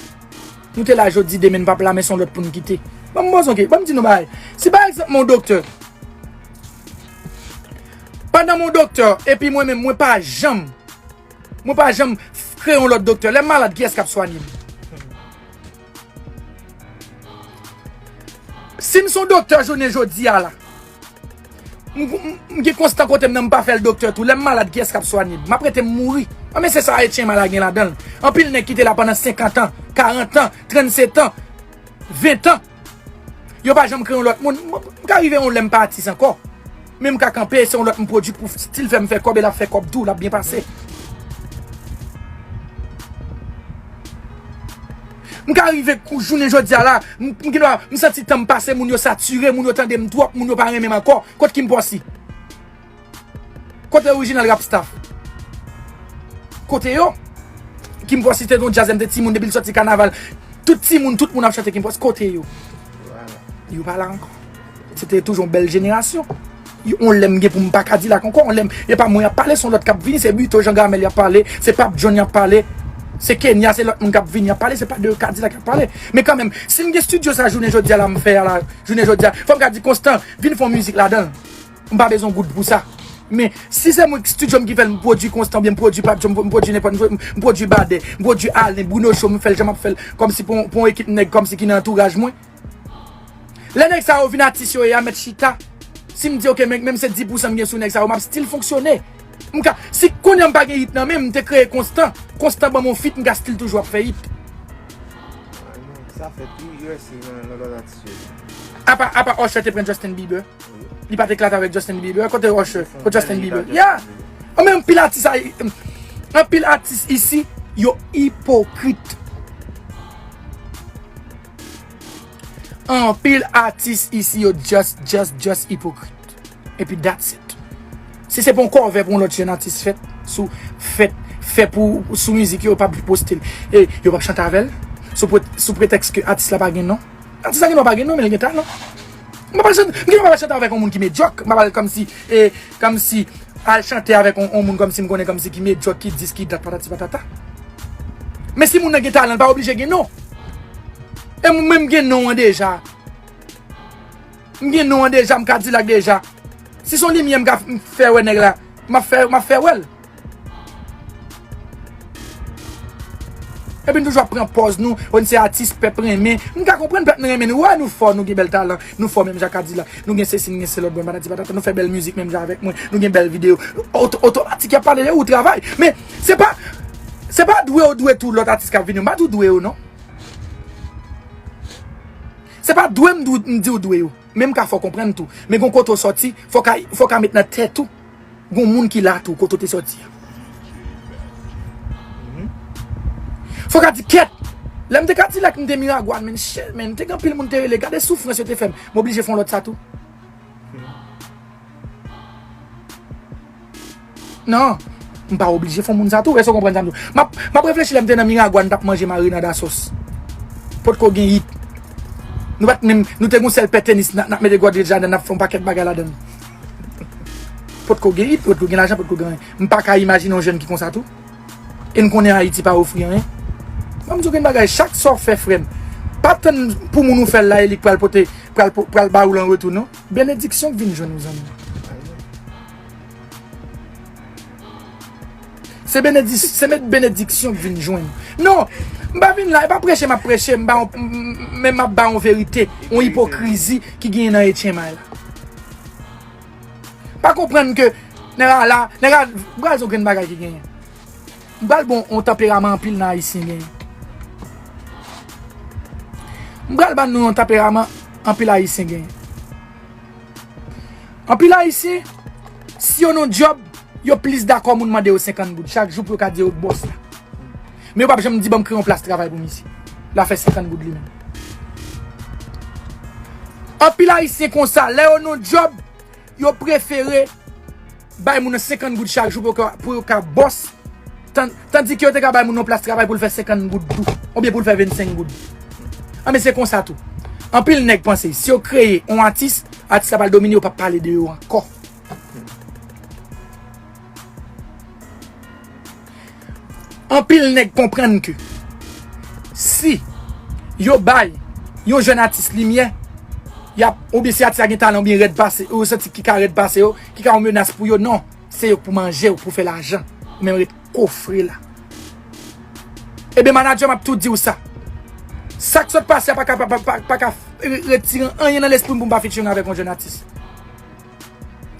Nou te la jodi, demen n p ap la, men se yon lòt pou n kite. Ban m poze yon ke-, ban m di nou bagay. Si pa egzanp, m yon doktè, pandan m yon doktè, epi mwen menm, mwen pa janm Mwen pa janm kreye yon lòt doktè. Lè m malad, kiyès k ap swanye m? Si m se yon doktè jounen jodi a la, m, m, m gen konstan kote m nan, m pa fè l doktè tou. Lè m malad, kiyès k ap swanye m? M ap rete m mouri. Anben, se sa etchenmay la gen ladan l. Anpil nèg ki te la pandan senkant an, karant an, trannsetan, ventan. Yo pa janm kreye yon lòt moun. M, m ka rive yon lè m pa atis ankò. Men m ka kanpe, se yon lòt m pwodui pou stil fè m fè kòb e l ap fè kòb tou, l ap byen pase. M ka rive kou jounen jodi a la, m, m gen dwa, m santi tan m pase, moun yo satire, moun yo tande m twòp, moun yo pa renmen m ankò. Kot Kim Posse? Kote orijinal Rap Staff? Kote yo? Kim Posse te yon djaz, lè m te timoun, depi l sòti kanaval, tout timoun, tout moun ap chante Kim Posse. Kote yo? Yo pa la ankò. Se te toujou yon bèl jenerasyon. Yon lè m gen pou m pa Kadilak ankò, yon lè m, e pa mwen y ap pale, se yon lòt k ap vini, se Buteau Jean Gamel y ap pale, se Pape John y ap pale. Se Kenya, se lòt moun k ap vini, y ap pale, se pa de Kadilak y ap pale. Men kanmenm, si m gen estidyo sa jounen jodi a la, m fè a la, jounen jodi a, fò m ka di Konstan, vin fè yon mizik ladan l. M pa bezwen goud pou sa. Men, si se mwen, estidyo m ki fè l, m pwodui Konstan, oubyen m pwodui Papi Joe, m pwodui nenpòt, m pwodui Badè, m pwodui Allen, Bruno Show, m fè l jan m ap fè l, kòmsi pou, pou yon ekip nèg, kòmsi ki nan antouraj mwen. Lè nèg sa yo vin atis yo ye a mèt chita. Si m di, oke, men, menm se dis pousan m gen sou nèg sa yo, m ap still fonksyone. M ka, si kounye a m pa gen hit nan men m, m te kreye Konstan. Konstan ban m yon feat, m ka still toujou ap fè hit. Sa fèt wi, U S A nan, nan lòt atis yo. Apa, apa Usher te pran Justin Bieber. Li pa t eklate avèk Justin Bieber. Kote Usher? Kote Justin Bieber? Yeah. An men anpil atis a, anpil atis isi, yo ipokrit. Anpil atis isi yo just, just, just ipokrit. Epi that's it. Si se pa yon cover pou yon lòt jèn atis fèt, sou, fèt, fè pou, sou mizik yo, yo p ap poste l. E yo p ap chante avè l. Sou, pre- sou pretèks ke atis la pa gen non. Atis la gen non, pa gen non, men l gen talan. M pa pral chante, m gen pa pral chante avèk yon moun ki medyòk. M pa pral kòmsi, e, kòmsi al chante avèk yon, yon moun kòmsi m konnen kòmsi ki medyòk, ki dis, ki dat, patati patata. Men si moun nan gen talan, l pa oblije gen non. E mwen menm gen non an deja. M gen non an deja, m Kadilak deja. Si se yon limyè m ka f- m fè wè nèg la, m ap fè, m ap fè wè l. Epi n toujou ap pran pòz nou, o n se atis pèp renmen. M ka konprann pèp nou renmen nou, wè nou fò, nou gen bèl talan, nou fò menm jan Kadilak, nou gen sesi, nou gen se lòt, bon, patati patata, nou fè bèl mizik menm jan avèk mwen, nou gen bèl videyo. Oto- Otomatik y ap pale de ou travay. Men se pa, se pa dwe ou dwe tou lòt atis k ap vini, m pa tou dwe yo non. Se pa dwe m dwe- m di ou dwe yo. Men m ka fè w konprann tou. Men gon kote w sòti, fò w ka, fò w ka met nan tèt ou. Gon moun ki la tou, kote w te sòti a. Fò w ka di kèt. Lè m te Kadilak, m te Miragwàn, men shit, men, te gen anpil moun te rele. Gade soufrans yo te fè m. M oblije fè yon lòt sa tou. Non, m pa oblije fè moun sa tou. Èske w konprann sa m di w? M ap, m ap reflechi lè m te nan Miragwàn, m t ap manje marinad a sòs. Potko gen hit. Nou pa t menm, nou te gon sèl pè tenis, n ap, n ap mete gòdrej ladan, n ap fè yon pakèt bagay ladan. Potko gen hit, potko gen lajan, potko gen anyen. M pa ka imajine yon jèn ki konsa tou. E n konnen Ayiti pa ofri anyen. Ban m di w gen bagay, chak sa w fè, frè m, pa tann pou moun ou fè l la, e li k pral pote, pral, pral ba ou l an retou, non. Benediksyon k vin jwenn ou, zanmi. Se benedis- se met benediksyon k vin jwenn. Non, m pa vin la, e pa preche m ap preche, m ba yon- m- m- men m ap ba yon verite, yon ipokrizi ki genyen nan H M I la. Pa konprann ke nèg la, nèg la, m pral di w grenn bagay ki genyen. M pral bon yon tanperaman anpil nan Ayisyen genyen. M pral ban nou yon tanperaman anpil Ayisyen genyen. Anpil Ayisyen, si yo nan djòb, yo plis dakò moun mande yo senkant goud chak jou pou yo ka di yo k bòs la. Men yo p ap janm di ban m kreye yon plas travay pou misye. L a fè senkant goud li menm. Anpil Ayisyen konsa, lè yo nan djòb, yo prefere bay moun nan senkant goud chak jou pou yo ka, pou yo ka bòs, tan- tandike yo te ka bay moun nan plas travay pou l fè senkant goud tou, oubyen pou l fè vennsenk goud. Anben, se konsa tou. Anpil nèg panse, si yo kreye yon atis, atis la pral domine, yo p ap pale de yo ankò. Anpil nèg konprann ke si yo bay yon jèn atis limyè, y ap, oubyen si atis la gen talan oubyen rèd pase, yo santi ki ka rèd pase yo, ki ka yon menas pou yo, non. Se yo k pou manje, yo k pou fè lajan. Ou menm ret kofre la. Ebyen, manadjè m ap tou di w sa. Sa k sot pase a pa ka, pa, pa, pa, pa ka retire anyen nan lespri m pou m pa featuring avèk yon jèn atis.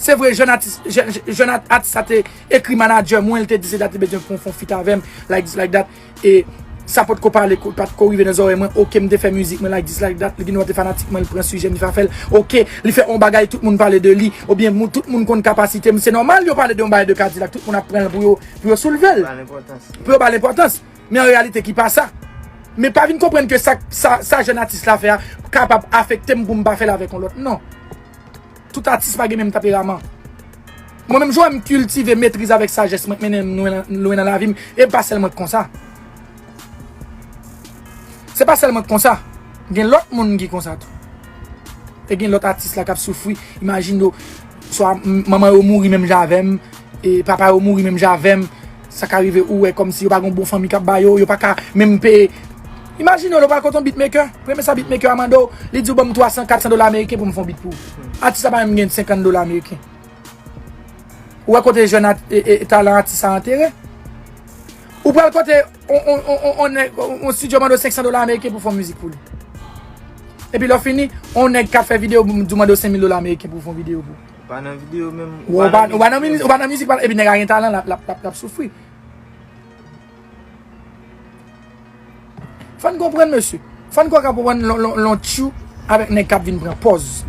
Se vre, jèn atis, jèn, jèn at- atis sa te ekri manadjè mwen, li te di se dat li bezwen pou fè yon feat avè m, like this, like that. E sa potko pale, ko- pa t ko rive nan zòrèy mwen. Oke, m te fè mizik mwen, like this, like that. Li gen dwa te fanatik mwen, li pran sijè m, li fè afè l. Oke, li fè yon bagay, tout moun pale de li. Oubyen moun- tout moun konn kapasite m. Se nòmal yo pale de yon bagay de Kadilak, tout moun ap pran l pou yo, pou yo soulve l. Pou yo ba l enpòtans. Men an reyalite, ki pa sa. Men pa vin konprann ke sa, sa, sa jèn atis la fè a kapab afekte m pou m pa fè l avèk yon lòt. Non. Tout atis pa gen menm tanperaman. Mwen menm, jan m kiltive metriz avèk sajès mwen k mennen m lwen nan, lwen nan lavi m, e pa sèl mwen k konsa. Se pa sèl mwen k konsa. Gen lòt moun ki konsa tou. E gen lòt atis la k ap soufri. Imajine w, swa m- manman yo mouri menm jan avè m, e papa yo mouri menm jan avè m. Sa ka rive ou wè kòmsi yo pa gen bon fanmi k ap ba yo, yo pa ka menm peye. Imajine w, lè w pral kote yon beatmaker, premye sa beatmaker a mande w, li di w, "Ban m twa san, kat san dola ameriken pou m fè yon beat pou ou." Atis la pa menm gen senkant dola ameriken. Ou wè kote jèn at- e- e- talan atis sa antere? Ou pral kote on, on, on, on, on nèg, on, on studio mande w senk san dola ameriken pou fè yon mizik pou li. Epi lè w fini, on nèg k ap fè videyo di w mande w senk mil dola ameriken pou fè yon videyo pou ou. Ou pa nan videyo menm, ou Ou pa pa, nan ou pa nan mizik, mini- ou pa nan mizik, pa- epi nèg la gen talan, l ap, l ap, l ap, l ap soufri. Fò n konprann, mesye. Fò n konprann lè, lè, lè w tchou avèk nèg k ap vin pran pòz.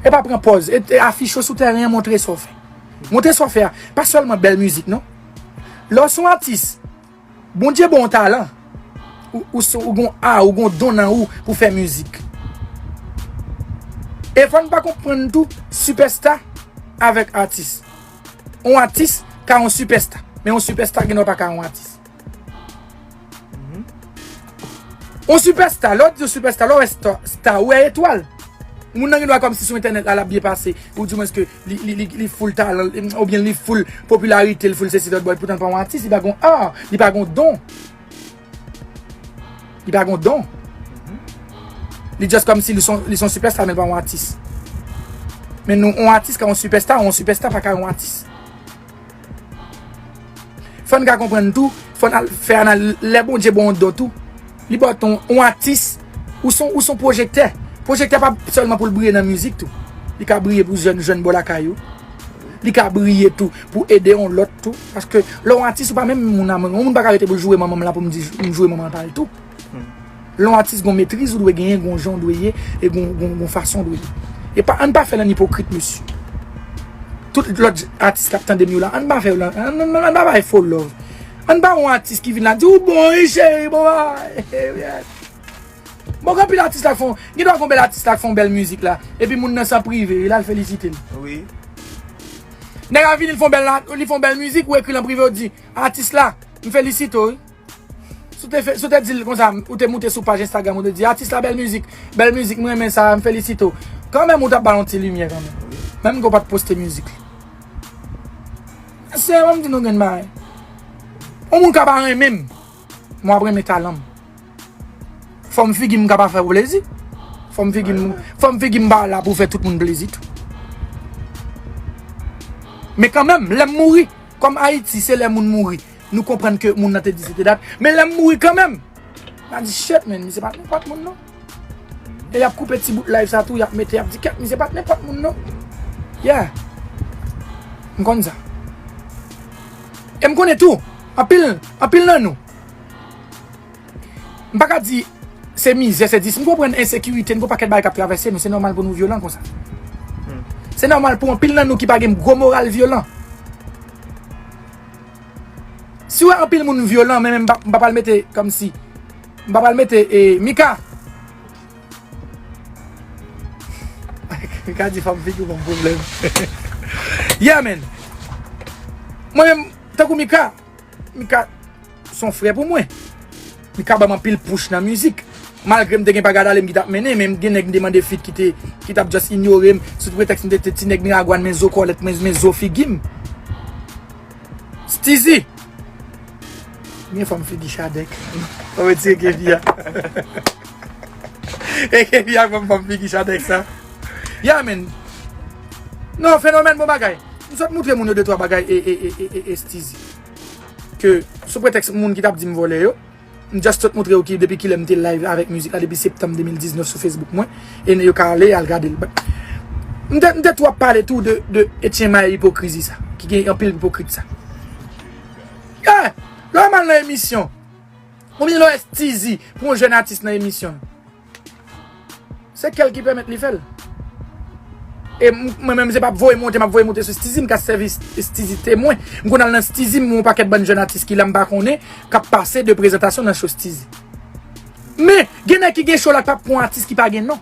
E pa pran pòz, e, e afiche w sou tèren an, montre sa w fè. Montre sa w fè a. Pa sèlman bèl mizik, non. Lè w se yon atis, Bondye ba w yon talan. Ou, ou, se- ou gen yon a, ou gen yon don nan ou pou fè mizik. E fò n pa konprann tou, sipèsta avèk atis. Yon atis ka yon sipèsta, men yon sipèsta gen dwa pa ka yon atis. Yon sipèsta, lè w di yon sipèsta, lè w wè sta, sta, ou wè etwal. Moun nan gen dwa kòmsi sou entènèt la, l ap byen pase, ou di mwen ke li, li, li, li full talan, oubyen li full popilarite, li full sesi lòt bò, poutan l pa yon atis, li pa gon a, li pa gon don. Li pa gon don. Li just kòmsi li son, li son sipèsta, men l pa yon atis. Men nou, yon atis ka yon sipèsta, yon sipèsta pa ka yon atis. Fò n ka konprann tou, fò n al fè anal, lè Bondye ba w yon don tou, li ba w ton, yon atis, ou son, ou son pwojektè. Pwojektè pa sèlman pou l briye nan mizik tou. Li ka briye pou jèn, jèn bò lakay ou. Li ka briye tou pou ede yon lòt tou. Paske lè w atis, ou pa menm moun a moun. Yon moun pa ka rete pou l joure manman m la pou m di m joure manman pa l tou. Lè w atis, gon metriz ou dwe genyen, gon jan w dwe ye, e gon, gon, gon fason w dwe ye. E pa, ann pa fè l an ipokrit, mesye. Tout lòt atis k ap tande m yo la, ann pa fè yo lan, ann, ann, ann pa bay fo love. Ann pa yon atis ki vin la di ou bon, wi, cheri, bon, ay, yes. Bon, gen anpil atis la k fè, gen dwa gon bèl atis la k fè yon bèl mizik la, epi moun nan san prive, l al felisite l. Wi. Nèg la vini, li fè yon bèl, li fè yon bèl mizik, ou ekri l an prive, ou di, atis la, m felisite w, wi. Si w te fè, si w te di l konsa, ou te moute sou paj Instagram, ou te di, atis la, bèl mizik, bèl mizik, m renmen sa, m felisite w. Kanmenm, ou t ap ba l yon ti limyè kanmenm. Menm ke w pa t poste mizik li. Se, ban m di nou grenn bagay. Yon moun ka pa renmen m, mwen ap renmen talan m. Fòm figi m ka pa fè w plezi. Fòm figi m, fòm figi m pa la pou fè tout moun plezi tou. Men kanmenm, lè m mouri, kòm Ayiti, se lè moun mouri, nou konprann ke moun nan te di se te dat. Men lè m mouri kanmenm, m a di, shit, man, misye pa t nenpòt moun, non. E y ap koupe ti bout live sa tou, y ap mete, y ap di, kèt, misye pa t nenpòt moun, non. Yeah. M konn sa. E m konnen tou, anpil, anpil nan nou, m pa ka di se mizè, se dis. M konprann ensekirite, n gon pakèt bagay k ap travèse nou, se nòmal pou nou vyolan konsa. Se nòmal pou anpil nan nou ki pa gen gwo moral vyolan. Si w wè anpil moun vyolan, men, men m pa, m pa pral mete kòmsi, m pa pral mete, e, Mika. Mika di fòm figi w ban m pwoblèm. Yeah, man. Mwen menm, tankou Mika, Mika se yon frè pou mwen. Mika ban m anpil push nan mizik. Malgre m te gen pa gad ale m ki t ap mennen, men m gen nèg m te mande feat ki te, ki t ap just inyore m, sou pretèks m te, te ti nèg miragwàn, men zo kòlèt, men, men zo figi m. Steezy. Gen fòm figi Chadèk. Fò m retire kepi a. E kepi a ban m fòm figi Chadèk sa. Yeah, man. Non, fenomèn bon bagay. M sot moutre moun yo de twa bagay e, e, e, e, e, e Steezy. Ke sou pretèks moun ki t ap di m vòlè yo, m just sot moutre yo ki depi kilè m te live avèk mizik la, depi septanm de mil diznèf sou Facebook mwen, e yo ka ale al gade l. But, m te, m te tou ap pale tou de, de H M I ipokrizi sa, ki gen anpil ipokrit sa. Yeah! Lè w mal nan emisyon, oubyen lè w wè Steezy, pou yon jèn atis nan emisyon, se kè l ki pèmèt li fè l. E m- mwen menm, se pa voye monte, m ap voye monte sou Steezy, m ka sèvi Steezy temwen. M konn al nan Steezy, m wè yon pakèt bann jèn atis ki la m pa konnen, k ap pase de prezantasyon nan show Steezy. Men, gen nèg ki gen show la k p ap pran atis ki pa gen non.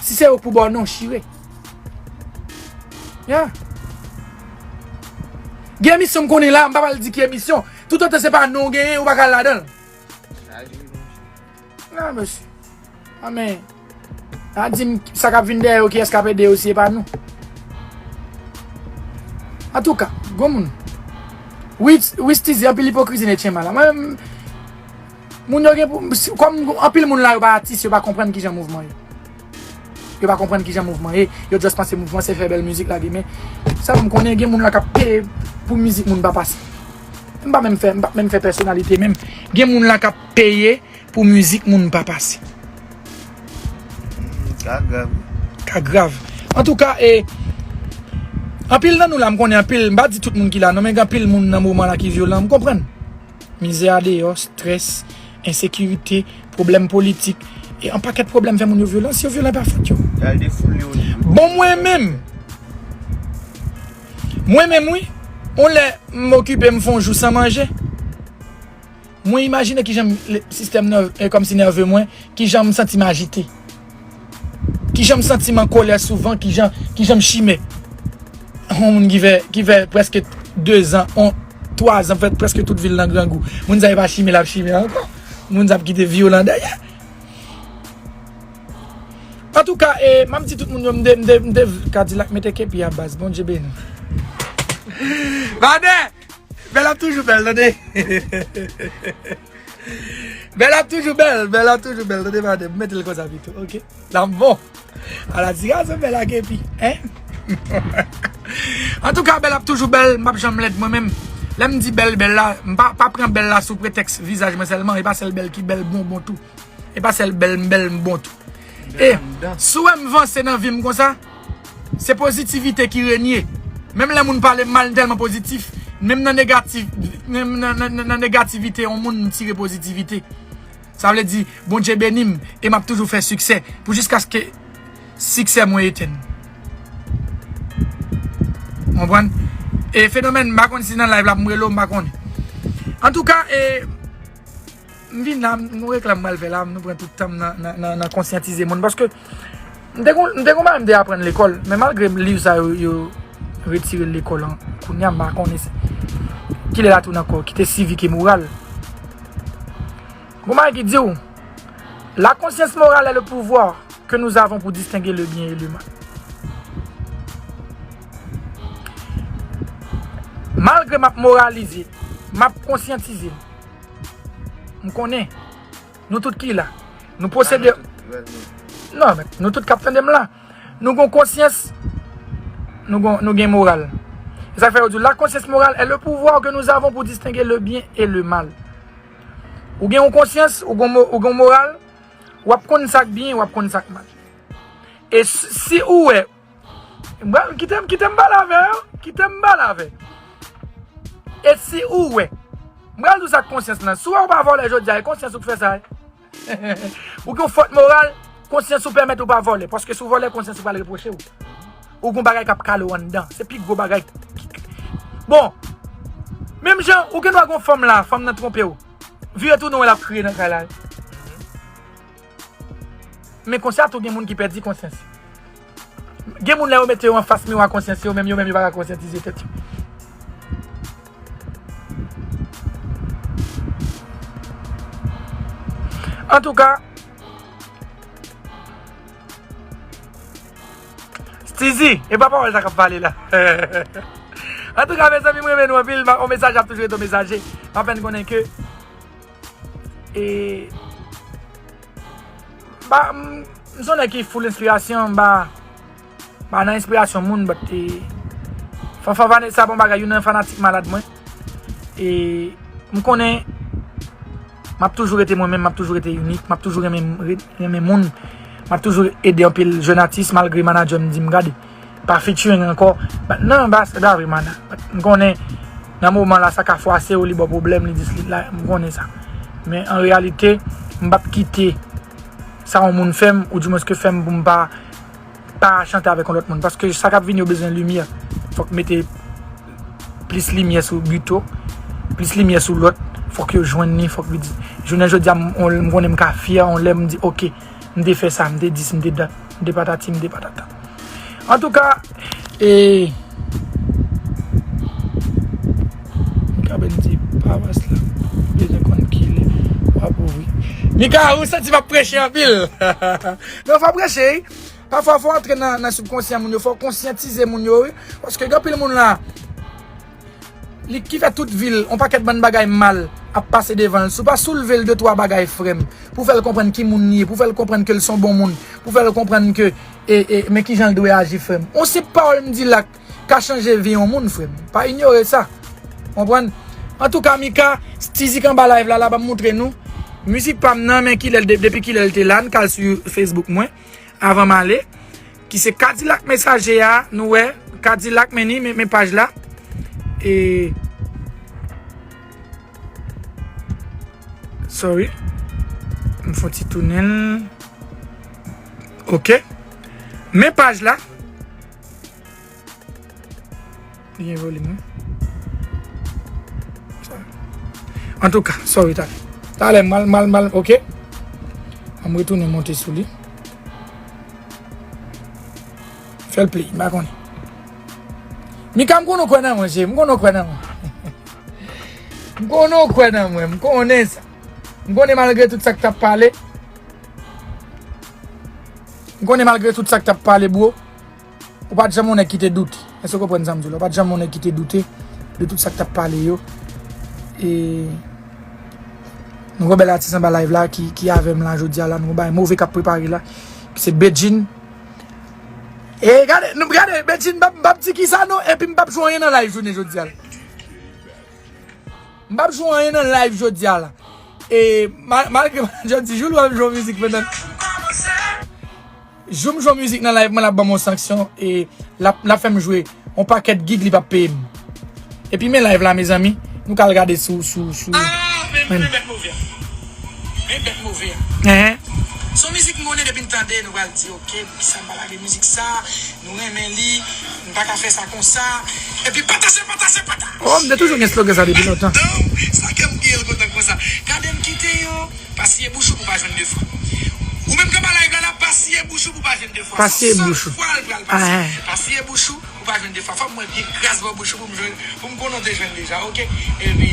Si se yo k pou ba w non, chire. Yeah. Gen emisyon m konnen la, m pa pral di ki emisyon. Toutotan se pa non w genyen, ou pa ka al ladan l. Ah, mesye. Ah, men, a di m sa k ap vin dèyè yo, kiyès k ap ede yo si e pa nou? Antouka, gwo moun. Wi, wi, Steezy, anpil ipokrizi nan tchenma la. Mwen menm, moun yo gen pou, si, kòm anpil moun la, yo pa atis, yo pa konprann kijan mouvman ye. Yo pa konprann kijan mouvman ye. Yo just panse mouvman se fè bèl mizik lage. Men sa m konnen, gen moun la k ap peye pou mizik moun pa pase. M pa menm fè, m pa menm fè pèsonalite menm. Gen moun la k ap peye pou mizik moun pa pase. Ka grav. Ka grav. Antouka, e, anpil nan nou la, m konnen anpil, m pa di tout moun ki la, non, men gen anpil moun nan moman la ki vyolan, m konprann. Mizè a deyò, strès, ensekirite, pwoblèm politik, e yon pakèt pwoblèm fè moun yo vyolan, si yo vyolan, e pa fòt yo. Y al defoule yo. Bon, mwen menm, mwen menm, wi, yon lè m okipe, m fè yon jou san manje. Mwen imajine kijan m, le, sistèm nèv, e, kòmsi nève mwen, kijan m santi m ajite. Kijan m santi m an kòlè souvan, kijan, kijan m chimè. Yon moun ki fè, ki fè prèske de zan, on, twa zan, fè prèske tout vi l nan grangou. Moun sa e pa chimè l ap chimè ankò. Moun sa ap kite vyolan dèyè. Antouka, e, m ap di tout moun yo, m te, m te, m te, Kadilak mete kepi a baz, Bondye beni. Vadè! Bèl ap toujou bèl, tande. Bèl ap toujou bèl, bèl ap toujou bèl, tande, madam. Mete l konsa pito, oke? Sa bon. Ala ti gason bèl ak epi, en? Antouka, bèl ap toujou bèl, m p ap janm lèd mwen menm. Lè m di bèl, bèl la, m pa, pa pran bèl la sou pretèks vizaj mwen sèlman, e pa sèl bèl ki bèl, bonbon tou. E pa sèl bèl m bèl m bon tou. E si w wè m vanse nan vi m konsa, se pozitivite ki renye. Menm lè moun pale m mal, m tèlman pozitif, menm nan negatif, menm nan, nan, nan, nan negativite yon moun, m tire pozitivite. Sa vle di, Bondye beni m e m ap toujou fè siksè pou jiskaske siksè mwen etenn. Konprann? E fenomèn, m pa konn si nan live la pou m rele w, m pa konnen. Antouka, e, m vin la, m, nou reklam m pral fè la, nou pran tout tan m nan, nan, nan, nan konsyantize moun. Paske m te gon, m te gon bagay m te aprann lekòl, men malgre liv sa yo, yo retire l lekòl an, kounye a m pa konnen se kilè l a tounen ankò, ki te sivik e moral. Gon bagay ki di w, la conscience morale est le pouvoir que nous avons pour distinguer le bien et le mal. Malgre m ap moralize, m ap konsyantize, m konnen, nou tout ki la, nou posede. Non, men nou tout k ap tande m la, nou gon konsyans, nou gon, nou gen moral. E sa k fè yo di, la conscience morale est le pouvoir que nous avons pour distinguer le bien et le mal. Ou gen yon konsyans, ou gen, ou gen moral, w ap konn sa k byen, w ap konn sa k mal. E si, si ou wè, kite m, kite m pale avè yo, kite m pale avè. E si ou wè, m pral di w sa k konsyans lan. Si w wè ou pa vòlè jodi a, e konsyans ou k fè sa. Ou gen yon fòt moral, konsyans ou pèmèt ou pa vòlè. Paske si w vòlè, konsyans ou pral repwoche w. Ou gen yon bagay k ap kale w anndan. Se pi gwo bagay. Bon, menm jan, ou gen dwa gen yon fanm la, fanm nan twonpe w. Vire tounen w, l ap kriye nan kay la. Men konsa tou gen moun ki pèdi konsyans. Gen moun lè yo mete yo anfas miwa konsyans yo, menm yo menm yo pa ka konsyantize tèt yo. Antouka, Steezy, e pa pawòl sa k ap pale la. Antouka, mezanmi, m renmen nou anpil. Yon mesaj ap toujou rete yon mesaj. M ap fè n konnen ke, e, ba, m, m se yon nèg ki full enspirasyon, m pa, m pa nan enspirasyon moun, but, e, Fanfan Vanessa, bon bagay, youn nan fanatik malad mwen. E m konnen m ap toujou rete mwen menm, m ap toujou rete inik, m ap toujou renmen, renmen moun. M ap toujou ede anpil jèn atis, malgre manadjè m di m gade, pa featuring ankò. But non, ba, se pa vre, mana. But m konnen, nan moman la, sa ka fwase w, li ba w pwoblèm, li dis li la, m konnen sa. Men an reyalite, m p ap kite sa yon moun fè m, oudimwens ke fè m pou m pa pa chante avèk yon lòt moun. Paske sa k ap vini yo bezwen limyè. Fòk mete plis limyè sou Guito, plis limyè sou lòt. Fòk yo jwenn li, fòk li di. Jounen jodi a, m, on, m konnen m ka fyè, on lè m di, oke, m te fè sa, m te dis, m te dat, m te patati, m te patata. Antouka, e, m ka ben di, pawas la, bezwen konn kilè w ap ouvri. Mika, ou santi m ap preche anpil? Non, fò preche, wi. Pafwa, fò antre nan, nan sibkonsyan moun yo, fò konsyantize moun yo, wi. Paske gen anpil moun la, li ki fè tout vi l, on pakèt bann bagay mal ap pase devan l. Si w pa soulve l de twa bagay, frè m, pou fè l konprann ki moun li ye, pou fè l konprann ke l se yon bon moun, pou fè l konprann ke, e, e, men kijan l dwe aji, frè m. On senp pawòl m di la ka chanje vi yon moun, frè m. Pa inyore sa. Konprann? Antouka, Mika, Stizik anba live la, la, ban m moutre nou. Mizik pa m nan, men kilè l, de-, depi kilè l te la, n ka al sou Facebook mwen, avan m ale. Ki se Kadilak Mesaje a, nou wè, Kadilak, men ni, men, men paj la. E, sorry. M fon ti tounen l. Ok. Men paj la. Li gen volim, wi. Sa. Antouka, sorry, talè. Talè, mal, mal, mal, ok. An m retounen monte sou li. Fè l play, m pa konnen. Mika, m konnen w kwè nan mwen, cheri, m konnen w kwè nan mwen. M konnen w kwè nan mwen, m konnen sa. M konnen malgre tout sa k t ap pale. M konnen malgre tout sa k t ap pale, bro. Ou pa t janm yon nèg ki te doute. Èske w konprann sa m di w la? Ou pa t janm yon nèg ki te doute de tout sa k t ap pale yo. E nou gen yon bèl atis anba live la ki, ki avè m la jodi a la. Nou gen yon bagay move k ap prepare la. Ki se Bedjine. E gade, nou gade, Bedjine, m p ap, m p ap di kisa non, epi m p ap jwe anyen nan live jounen jodi a la. M p ap jwe anyen nan live jodi a la. E ma-, malgre manager di, "Jou l wè m jwe mizik pandan." Jou m jwe mizik nan live mwen, l ap ban m yon sanksyon e l ap, l ap fè m jwe yon pakèt gig, li p ap peye m. Epi men live la, mezanmi, nou ka al gade sou, sou, sou. Ah, men, men bèt move a. Men bèt move a. Hein? Se yon mizik m konnen depi n tande, nou pral di, "Ok, poukisa m pa lage mizik sa?" Nou renmen li, nou pa ka fè sa konsa. Epi pataje, pataje, pataje. Oh, m te toujou gen slogan sa depi lontan. Sa kè m kriye l kontan konsa. Gade m kite yo, pa siye bouch ou pou pa jwenn de fwa. Ou menm k ap live la, la, pa siye bouch ou pou pa jwenn de fwa. Pa siye bouch ou. Fwa l pral pase. Ah, hein. Pa siye bouch ou pou pa jwenn de fwa. Fò m wè pye kras bò bouch ou pou m jwenn, pou m konnen w te jwenn deja, ok? Epi,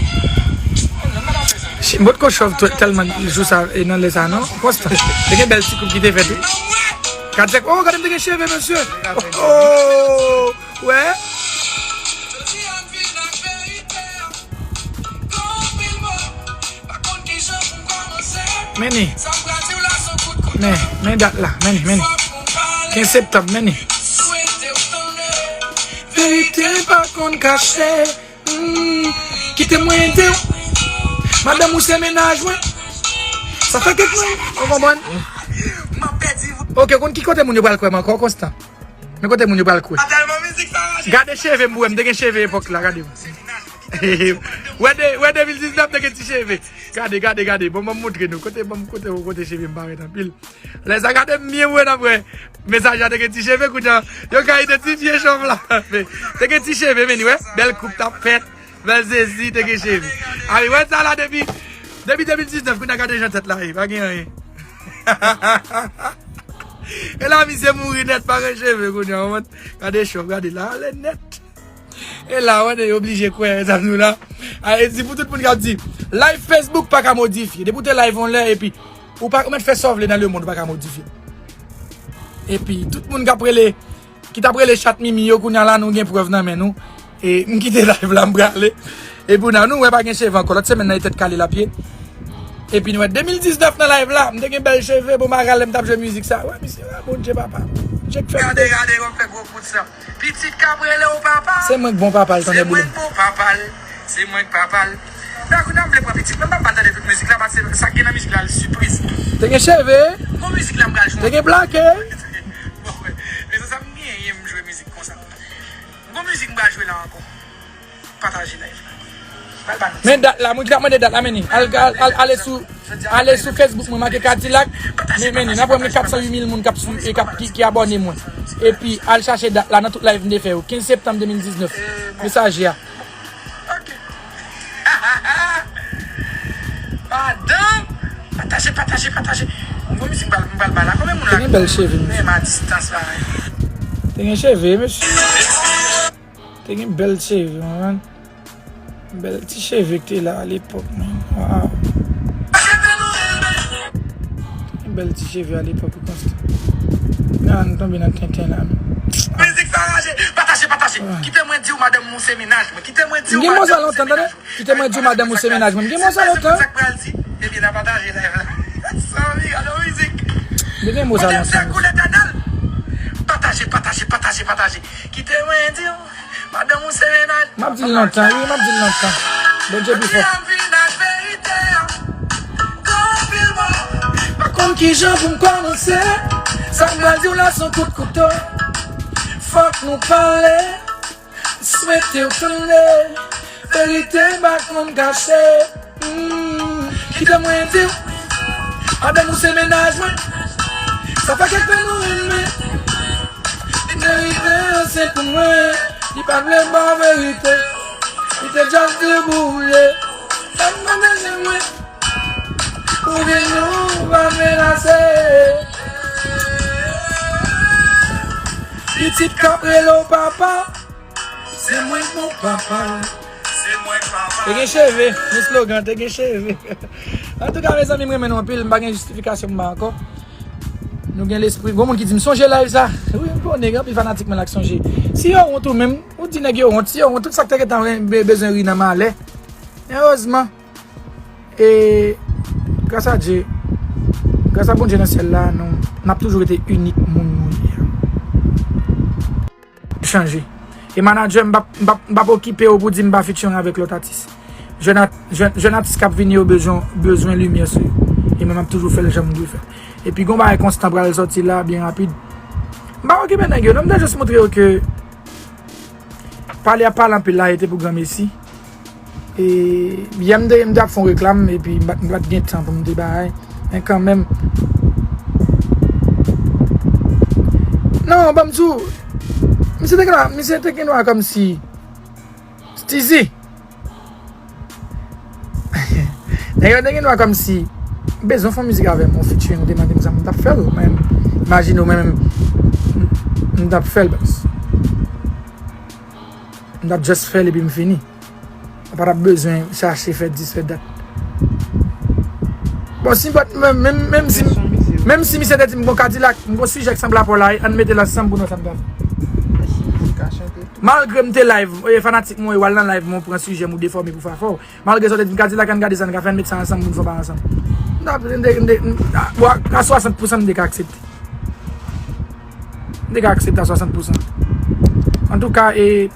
oh, non, m pa ka fè sa. Si, m potko chòv tèlman jou sa, e nan lè sa, non? Konstan. Te gen bèl ti koup ki te fèt, wi. Kadilak, oh, gade m te gen cheve, mesye. Oh, oh, wè. Men ni. Men, men dat la, men ni, men ni. Kenz septanm, men ni. Verite pa konn kache. Hmm, kite mwen ede w. Madanm ou se mennaj mwen. Sa fè kèk moun, ou konprann? Ok, konn ki kote moun yo pral kwè m ankò, Konstan? Men kote moun yo pral kwè. Gade cheve m pou wè, m te gen cheve epòk la, gade. Wè de, wè de mil diznèf, m te gen ti cheve. Gade, gade, gade. Bon, ban m montre nou. Kote, ban m, kote, kote cheve m parèt anpil. Lè sa gade m byen, mwen ap wè. Mesaj la te gen ti cheve, kounye a, yo ka idantifye chòv la. Te gen ti cheve, men wè, bèl koup t ap fèt, bèl sezi, te gen cheve. A wi, wè sa la depi, depi de mil diznèf, kounye a gade jan tèt la ye, pa gen anyen. E la misye mouri nèt, pa gen cheve, kounye a, ou konprann? Gade chòv, gade la, ale nèt. E la, wè, yo oblije kwè, sa nou la. A, e di pou tout moun k ap di, live Facebook pa ka modifye. Depi w te live yon lè, epi ou pa, ou mèt fè sa w vle nan lemonn, ou pa ka modifye. Epi tout moun k ap rele, ki t ap rele chat Mimi yo, kounye a la, nou gen prèv nan men nou. E m kite live la, m prale. Epi kounye a, nou wè pa gen cheve ankò. Lòt semèn nan, e tèt kale l ap ye. Epi nou wè de mil diznèf nan live la, m te gen bèl cheve, bon, m a rale, m t ap jwe mizik sa. Wè, misye, wè, Bondye papa. Bondye k fè m. Gade, gade, w ap fè gwo kout san. Pitit k ap rele w papa. Se mwen k bon papa l, tande boulem. Se mwen k bon papa l. Se mwen k papa l. La, kounye a m vle pran pitit mwen, m pa pral tande tout mizik la, paske sa k gen nan mizik la, l sipriz. Te gen cheve. Bon, mizik la, m pral jwe. Te gen plake. Bon, men se sa m genyen, m jwe mizik konsa. Bon, mizik m pral jwe la ankò. Pataje live la. Pral ba nou. Men dat la, moun ki t ap mande dat la, men ni. Al, al, al, ale sou, ale sou Facebook mwen, make Kadilak. Men, men ni, nan premye kat san uit mil moun k ap swiv, e k ap, ki, ki abòne mwen. Epi, al chache dat la nan tout live m te fè yo. Kenz septanm de mil diznèf. Mesaje a. Ok. Madanm. Pataje, pataje, pataje. Bon, mizik m pral, m pral ba la. Konbyen moun la? Te gen bèl cheve, misye. Menm a distans la. Te gen cheve, mesye. Te gen bèl cheve, man. Bèl ti cheve k te la alepòk, man. Waw. Te gen bèl ti cheve alepòk, wi, Konstan. Nan, nou tonbe nan tenten la, men. Mizik sa raje. Pataje, pataje. Kite mwen di w, madanm, ou se mennaj mwen. Kite mwen di w, madanm, ou se mennaj mwen. Kite mwen di w, madanm, ou se mennaj mwen. M gen mwen sa lontan. Sa k pral di? Ebyen, n a pataje live la. Sanvi, gade yon mizik. M gen mwen sa lontan. Pataje, pataje, pataje, pataje. Kite mwen di w, madanm, ou se mennaj. M ap di l lontan, wi, m ap di l lontan. Bondye pi fò. Pa konn kijan pou m kòmanse. Sa m pral di w la se yon kout kouto. Fòk nou pale. Swete w tande. Verite m pa konn kache. Mm, kite mwen di w, madanm, ou se mennaj mwen. Sa pa kèk fè nou renmen. Li te rive ansent pou mwen. Li pa t vle ba w verite. Li te just di w boule. Sa m mande se mwen. Pou vin nou pa menase. Pitit k ap rele w papa. Se mwen k bon papa. Se mwen k papa. Te gen cheve, men slogan, te gen cheve. Antouka, mezanmi, m renmen nou anpil, m pa gen jistifikasyon m ba ankò. Nou gen lespri. Gon moun ki di m sonje live sa. Wi, m konnen, gen anpil fanatik mwen la k sonje. Si yo wont ou menm, ou di nèg yo wont. Si yo wont, tout sa k te gentan be- bezwen ri nan malè. Erezman, e gras a Dye, gras a Bondye nan syèl la, nou, n ap toujou rete inik moun nou ye a. Chanje. E manadjè, m p ap, m p ap, m p ap okipe w pou di m pa featuring avèk lòt atis. Jèn at- jèn, jèn atis k ap vini yo bezwen, bezwen limyè sou yo. E mwen, m ap toujou fè l jan m dwe fè l. Epi gon bagay konstan pral sòti la byen rapid. M pa okipe nèg yo, non, m te jis montre yo ke pale ap pale anpil la, e te pou granmesi. E yè m te, m te ap fè yon reklam, epi m pa, m pa t gen tan pou m te bay. Men kanmenm. Non, ban m di w, misye te gen dwa, misye te gen dwa kòmsi. Stizi. Nèg yo te gen dwa kòmsi bezwen fè yon mizik avè m, yon featuring, ou te mande m sa, m t ap fè l, mwen menm. Imajine w, mwen menm, m, m t ap fè l, baz. M t ap just fè l epi m fini. Mwen pa t ap bezwen chache fè dis, fè dat. Bon, si, but, menm, menm, menm si, menm si misye te di m gon Kadilak, m gon sijè k sanble a pa w la, ann mete l ansanm pou nou sa m ta fè. Malgre m te live, e, fanatik mwen, w al nan live mwen, w pran sijè m, ou defòme pou fè afè w. Malgre sa, w te di m Kadilak, ann gade sa n ka fè, ann met sa ansanm pou n fè yon bagay ansanm. M ta, m te, m te, m, a, bon, a, a swasant pou san, m te ka aksepte. M te ka aksepte a swasant pou san. Antouka, e,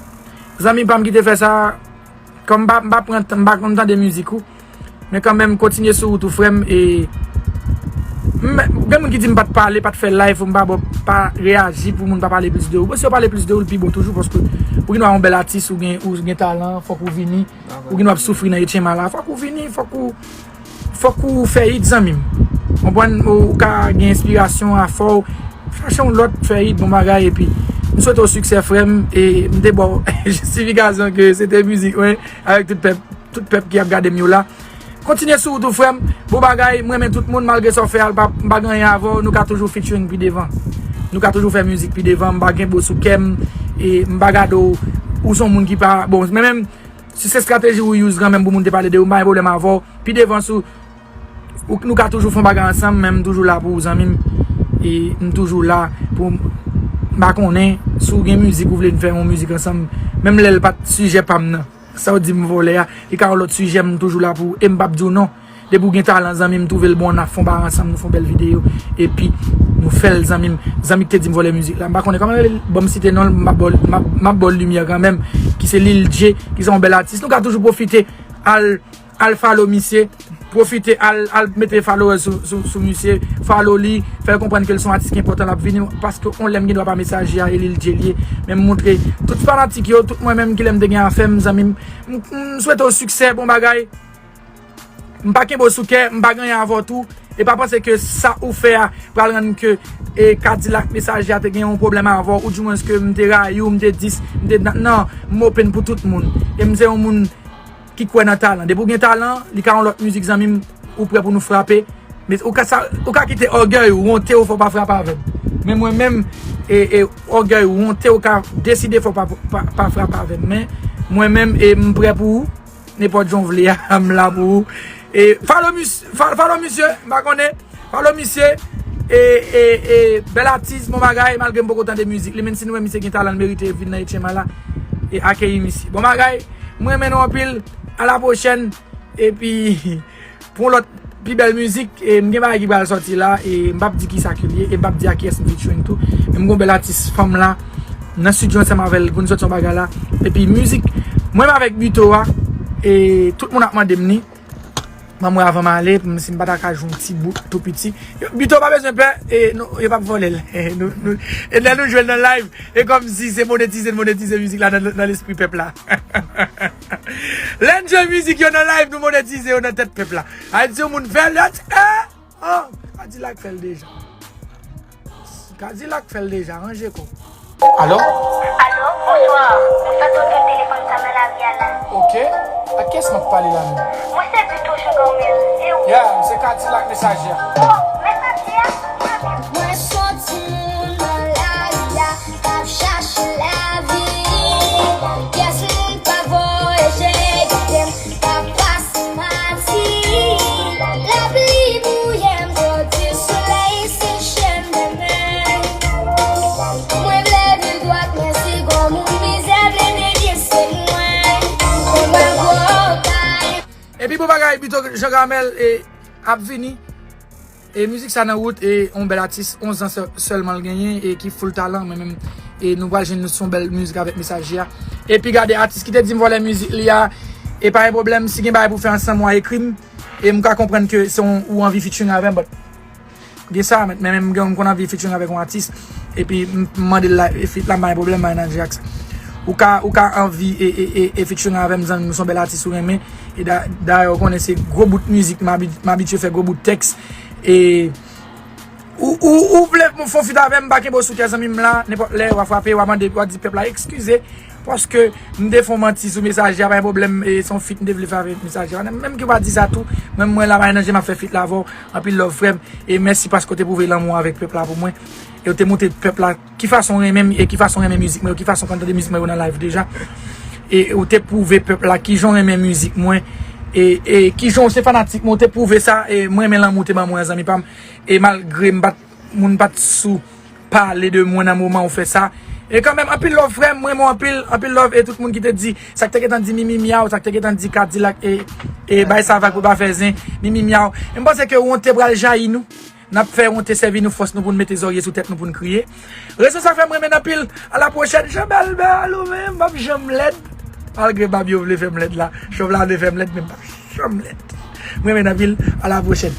zanmi pa m ki te fè sa, kòm m pa, m pa pran tan, m pa konn tande mizik ou, men kanmenm, kontinye sou wout ou, frè m, e, m, gen moun ki di m pa t pale, pa t fè live, m pa, bon, pa reyaji pou moun pa pale plis de ou. Bon, si yo pale plis de ou, l pi bon toujou, paske ou gen yon bèl atis, ou gen, ou gen talan, fòk ou vini. Ou gen dwa ap soufri nan H M A la. Fòk ou vini, fòk ou, fòk ou fè hit, zanmi m. Konprann, ou ka gen enspirasyon, afè w. Chache yon lòt, fè hit, bon bagay, epi m swete w siksè, frè m, e m te ba w jistifikasyon ke se te mizik mwen, avèk tout pèp, tout pèp ki ap gade m yo la. Kontinye sou wout ou, frè m, bon bagay, m renmen tout moun, malgre sa w fè a, m pa, m pa gen anyen avè w, nou ka toujou featuring pi devan. Nou ka toujou fè mizik pi devan, m pa gen bo sou kè m, e m pa gade w, ou se yon moun ki pa, bon, men menm, si se estrateji ou use kanmenm pou moun te pale de ou, m pa gen pwoblèm avè w. Pi devan sou, ou, nou ka toujou fè yon bagay ansanm, men m toujou la pou ou, zanmi m. E m toujou la pou, m pa konnen, si w gen mizik ou vle n fè yon mizik ansanm, menm lè l pa t sijè pa m nan. Sa w di m vòlè a, li ka yon lòt sijè, m toujou la pou ou, e m p ap di w non. Depi w gen talan, zanmi m, twouve l bon, n ap fè yon bagay ansanm, nou fè yon bèl videyo, epi nou fè l, zanmi m. Zanmi ki te di m vòlè mizik la, m pa konnen kòman l rele, ban m site non l, m ap ba w, m ap, m ap ba w limyè kanmenm, ki se Lil J, ki se yon bèl atis. Nou ka toujou pwofite al, al follow misye, pwofite al, al mete followers sou, sou, sou misye, follow li, fè l konprann ke l se yon atis ki enpòtan, l ap vini, paske yon lè m gen dwa pa Mesaje a, e Lil J li ye, men m montre tout fanatik yo, tout mwen menm ki lè m te gen afè m, zanmi m, m, m swete w siksè, bon bagay. M pa kenbe w sou kè, m pa gen anyen avè w tou. E pa panse ke sa ou fè a pral rann ke, e, Kadilak Mesaje a te gen yon pwoblèm avè w, oudimwens ke m te rayi w, m te dis, m te, nan, non, m open pou tout moun. E m se yon moun ki kwè nan talan. Depi w gen talan, li ka yon lòt mizik, zanmi m, ou prè pou nou frape. Men ou ka sa, ou ka kite ògèy ou, wonte w, fò w pa frape avè m. Men mwen menm, e, e, ògèy ou, wonte w, ka deside fò w pa, pa, pa frape avè m. Men mwen menm, e, m prè pou ou. Nenpòt jan w vle a, m la pou ou. E follow mis-, fo-, follow misye, m pa konnen. Follow misye. E, e, e, bèl atis, bon bagay, malgre m poko tande mizik li, men si nou wè misye gen talan, l merite vin nan H M A la, e akeyi misye. Bon bagay, m renmen nou anpil, a la pwochèn, epi pou yon lòt pi bèl mizik, e m gen bagay ki pral sòti la, e m p ap di kisa ke l ye, e m p ap di a kiyès m featuring tou, men m gon bèl atis fanm la, nan studio ansanm avè l, pou n sòti yon bagay la, epi mizik, mwen menm avèk Bito a, e tout moun ap mande m ni, Ban mwen avan m ale, pou m, si m pa ta ka jwe yon ti bout tou piti. Yo, Bito pa bezwen pè, e, nou, yo p ap vòlè l. Nou, nou, e lè nou jwe l nan live, e kòmsi se monetize, n monetize mizik la nan, nan lespri pèp la. Lè n jwe mizik yo nan live, nou monetize yo nan tèt pèp la. Ayiti, yon moun fè l, yo di, eh! Oh, Kadilak fè l deja. Kadilak fè l deja, ranje kò w. Alo? Alo, bonswa. Mwen sot tonbe telefòn sa nan lari a la. Ok. Ak kiyès m ap pale la menm? Mwen se Bito Jean Carmel. E ou? Yeah, m se Kadilak Mesaje a. Oh, Mesaje a? Mwen se yon timoun nan lari a k ap chache lavi. Pyès moun pa voye je gade m. K ap pase mati, lapli bouyi m, jodi solèy seche m demen. Mwen vle vin dwat, men si granmoun mizè vle devye, se mwen. Mwen pral gwo kay. Epi bon bagay, Bito Jean Carmel, e, ap vini. E mizik sa nan wout, e yon bèl atis, onz an sè-, sèlman l genyen, e ki full talan, mwen menm, e nou pral jwenn nou sou yon bèl mizik avèk Mesaje a. Epi gade atis ki te di m vòlè mizik li a, e pa gen pwoblèm, si gen bagay pou fè ansanm, w a ekri m, e m ka konprann ke se yon, ou anvi featuring avè m, but gen sa, men menm gen yon m konn anvi featuring avèk yon atis, epi m, m mande l la, e feat la, m pa gen pwoblèm, m pa gen adje ak sa. Ou ka, ou ka anvi e, e, e, e featuring avè m, zanmi m, se yon bèl atis ou renmen, e da-, dayè, ou konnen se gwo bout mizik, m abi-, m abitye fè gwo bout tèks, e ou, ou, ou vle fè yon feat avè m, pa kenbe w sou kè zanmi m la, nenpòt lè, w a frape, w a mande, w a di pèp la, eskize, paske m te fè yon manti sou Mesaje a, pa gen pwoblèm, e se yon feat m te vle fè avèk Mesaje a. Menm ke w pa di sa tou, mwen, mwen la, pa gen danje, m ap fè feat la avè w, anpil love frè m, e mèsi paske w te pwouve lanmou avèk pèp la pou mwen, e w te montre pèp la ki fason w renmen m, e ki fason w renmen mizik mwen yo, ki fason w konn tande mizik mwen yo nan live deja. E ou te pwouve pèp la kijan w renmen mizik mwen, e, e kijan w se fanatik mwen, ou te pwouve sa, e mwen renmen lanmou w te ban mwen an, zanmi pa m. E malgre m pa t, moun pa t sou pale de mwen nan moman ou fè sa. E kanmenm, anpil love frè m, mwen renmen w anpil, anpil love, e tout moun ki te di, sa k te gentan di Mimi Miaw, sa k te gentan di Kadilak, e, e bay sa vag pou pa fè zen, Mimi Miaw. E m panse ke wonte pral jayi nou. N ap fè wonte sèvi nou fòs nou pou n mete zòrye sou tèt nou pou n kriye. Rezon sa fè m renmen n anpil. A la pwochèn, Jean Bèl Bèl ou menm, m p ap janm lèd. Malgre bab yo vle fè m lèd la, chòv la vle fè m lèd, men m p ap janm lèd. M renmen n anpil. A la pwochèn.